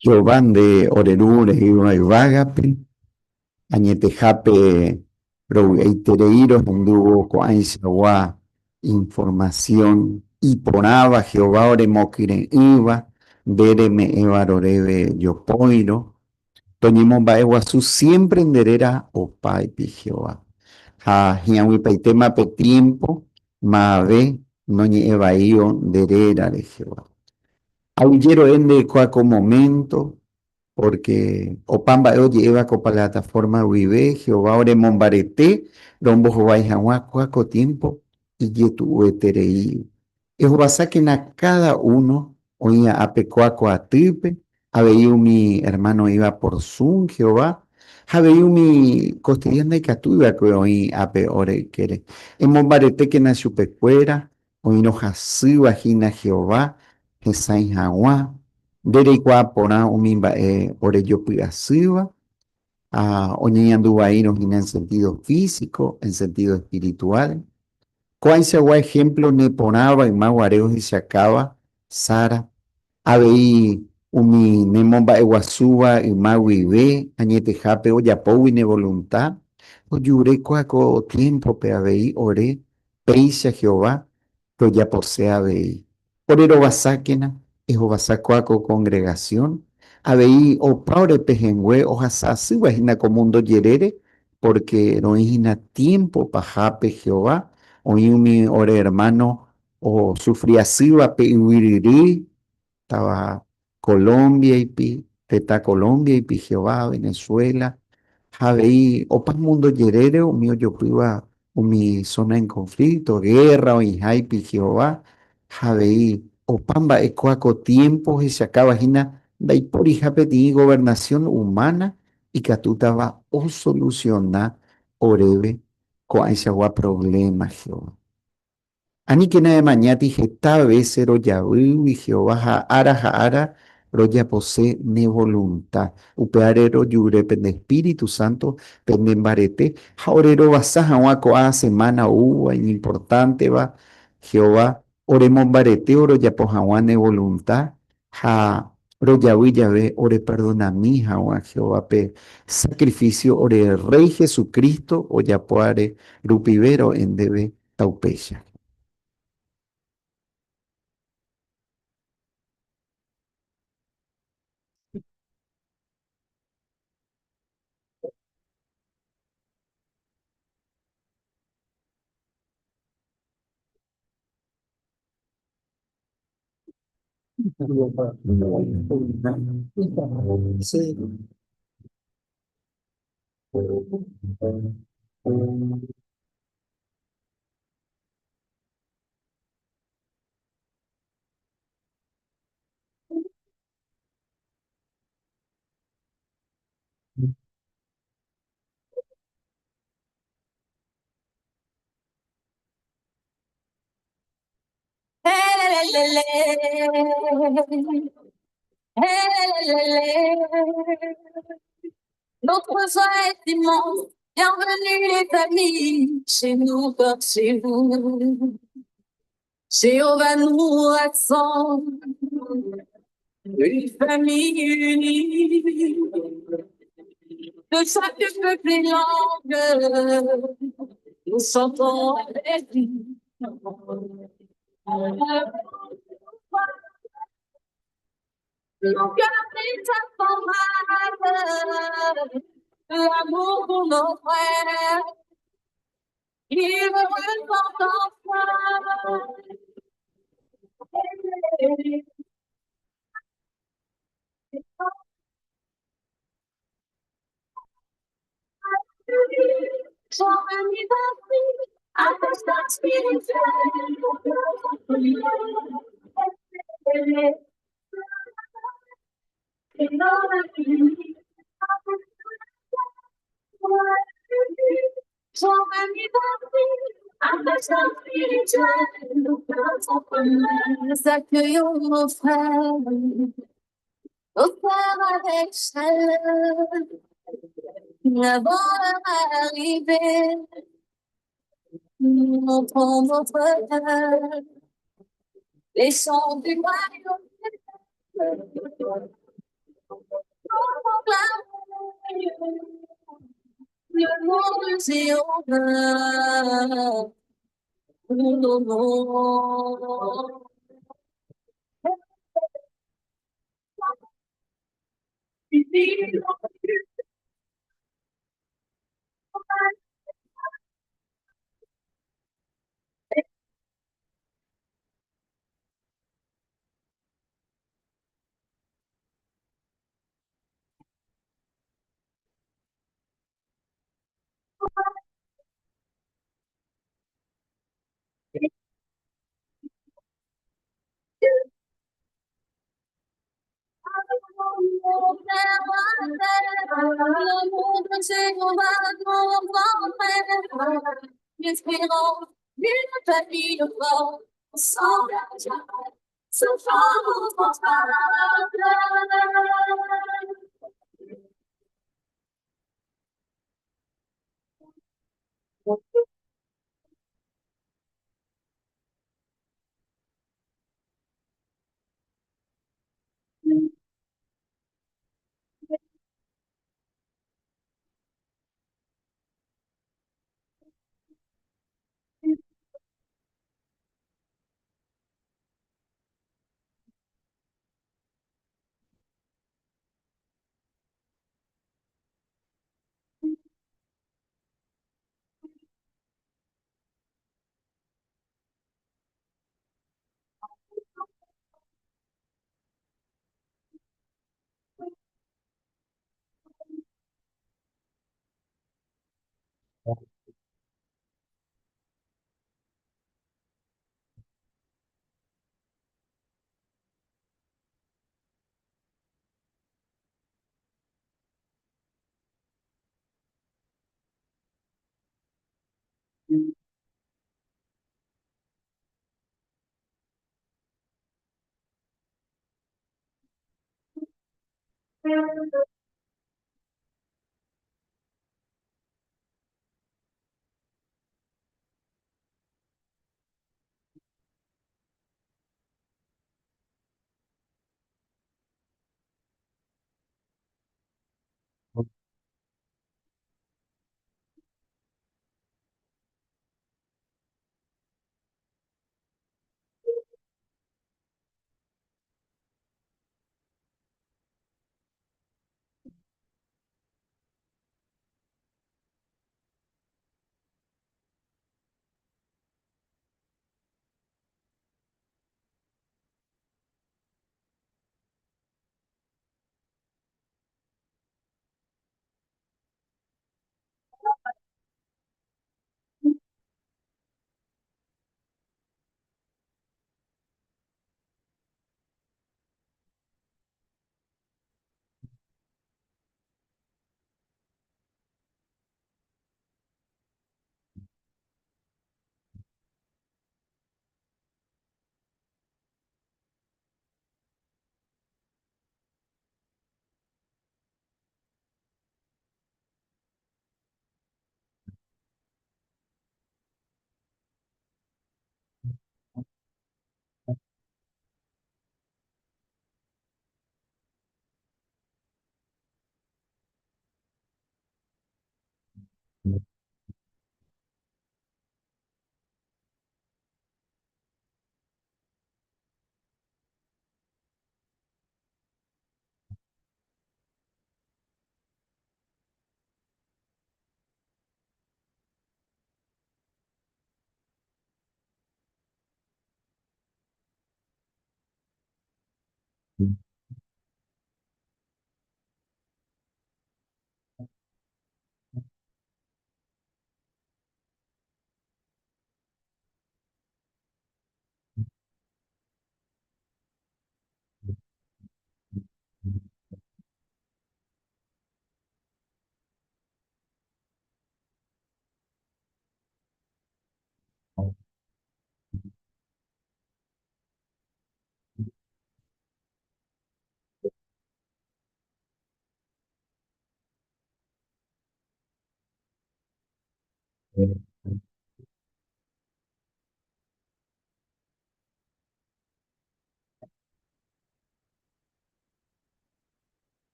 Jehová nde ore Ru reĩva yvágape, añetehápe rovy'aiterei rohendúvo ko'ãichagua informasión iporãva Jehová oremokyre'ỹva, nde reme'ẽva roréve jopóirõ, Toñemomba'eguasu siémpre nde réra opáipi, Jehová. Ha hi'ag̃uipaitéma pe tiémpo mave noñe'ẽvaío nde rérare, Jehová. Aguyje ro'e nde kua ko moménto, pórke opa mba'e oje'éva ko platafórma guive, Jehová oremombarete rombohovái hag̃ua kua ko tiémpo ijetu'ueterei. Ehovasákena káda uno oĩva ápe kua ko atýpe, avei umi ermáno oĩva por Zoom, Jehová, ha avei umi kostedia ndaikatúi va'ekue oĩ ápe ore ykére. Emombaretékena chupekuéra, oĩrõ hasýva hína Jehová hesãi hag̃ua, nde reikuaa porã umi mba'e orejopy'asýva, ha oñeñandu vaírõ hína en sentido físico, en sentido espiritual. Ko'ãichagua ehémplo neporãva yma guare ohechakáva Sara, avei umi nemomba'eguasúva yma guive añetehápe ojapógui ne volunta, ojure kua ko tiémpope avei ore, péicha Jehová rojapose avei. Ore rovasákena, ehovasa kua ko kongregasión, avei opa ore pehẽngue ohasa asýva hína ko múndo jerére, pórke roĩ hína tiémpo pahápe Jehová, oĩ umi ore ermáno osufri asýva pe yvyryrýi, táva Colómbiaipi, tetã Colómbiaipi, Jehová, Venezuela, ha avei opa múndo jerére umi ojopýva umi zona en conflicto, guerra oĩháipi Jehová, ha avei opa mba'e kóa ko tiempo ohechakáva hína ndaiporiha peteĩ gobernación humana ikatútava osoluciona oréve ko'ãichagua problema, Jehová. Aníkena emañáti heta vése rojavýgui Jehová ha ára ha ára rojapose ne volunta. Upévare rojure pende espíritu sánto pende mbarete ha ore rovasa hag̃ua ko'ã semána oúva iñimportánteva, Jehová oremombarete orojapo hag̃ua ne volunta ha rojavy jave oreperdonami hag̃ua Jehová pe sakrifísio ore Rréi Jesucristo ojapóvare rupive ro'e ndéve taupéicha. Sí. Notre joie est immense. Bienvenue les amis, chez nous comme chez vous. Jéhovah nous rassemble, une famille unie. De chaque peuple et langue, nous chantons avec lui. Nos cœurs s'embrasent, l'amour pour nos frères, ils ressentent enfin. Nous accueillons nos frères, nos frères avec chaleur. Avant leur arrivée, nous montrons notre cœur. Les chants du royaume.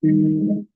Mm.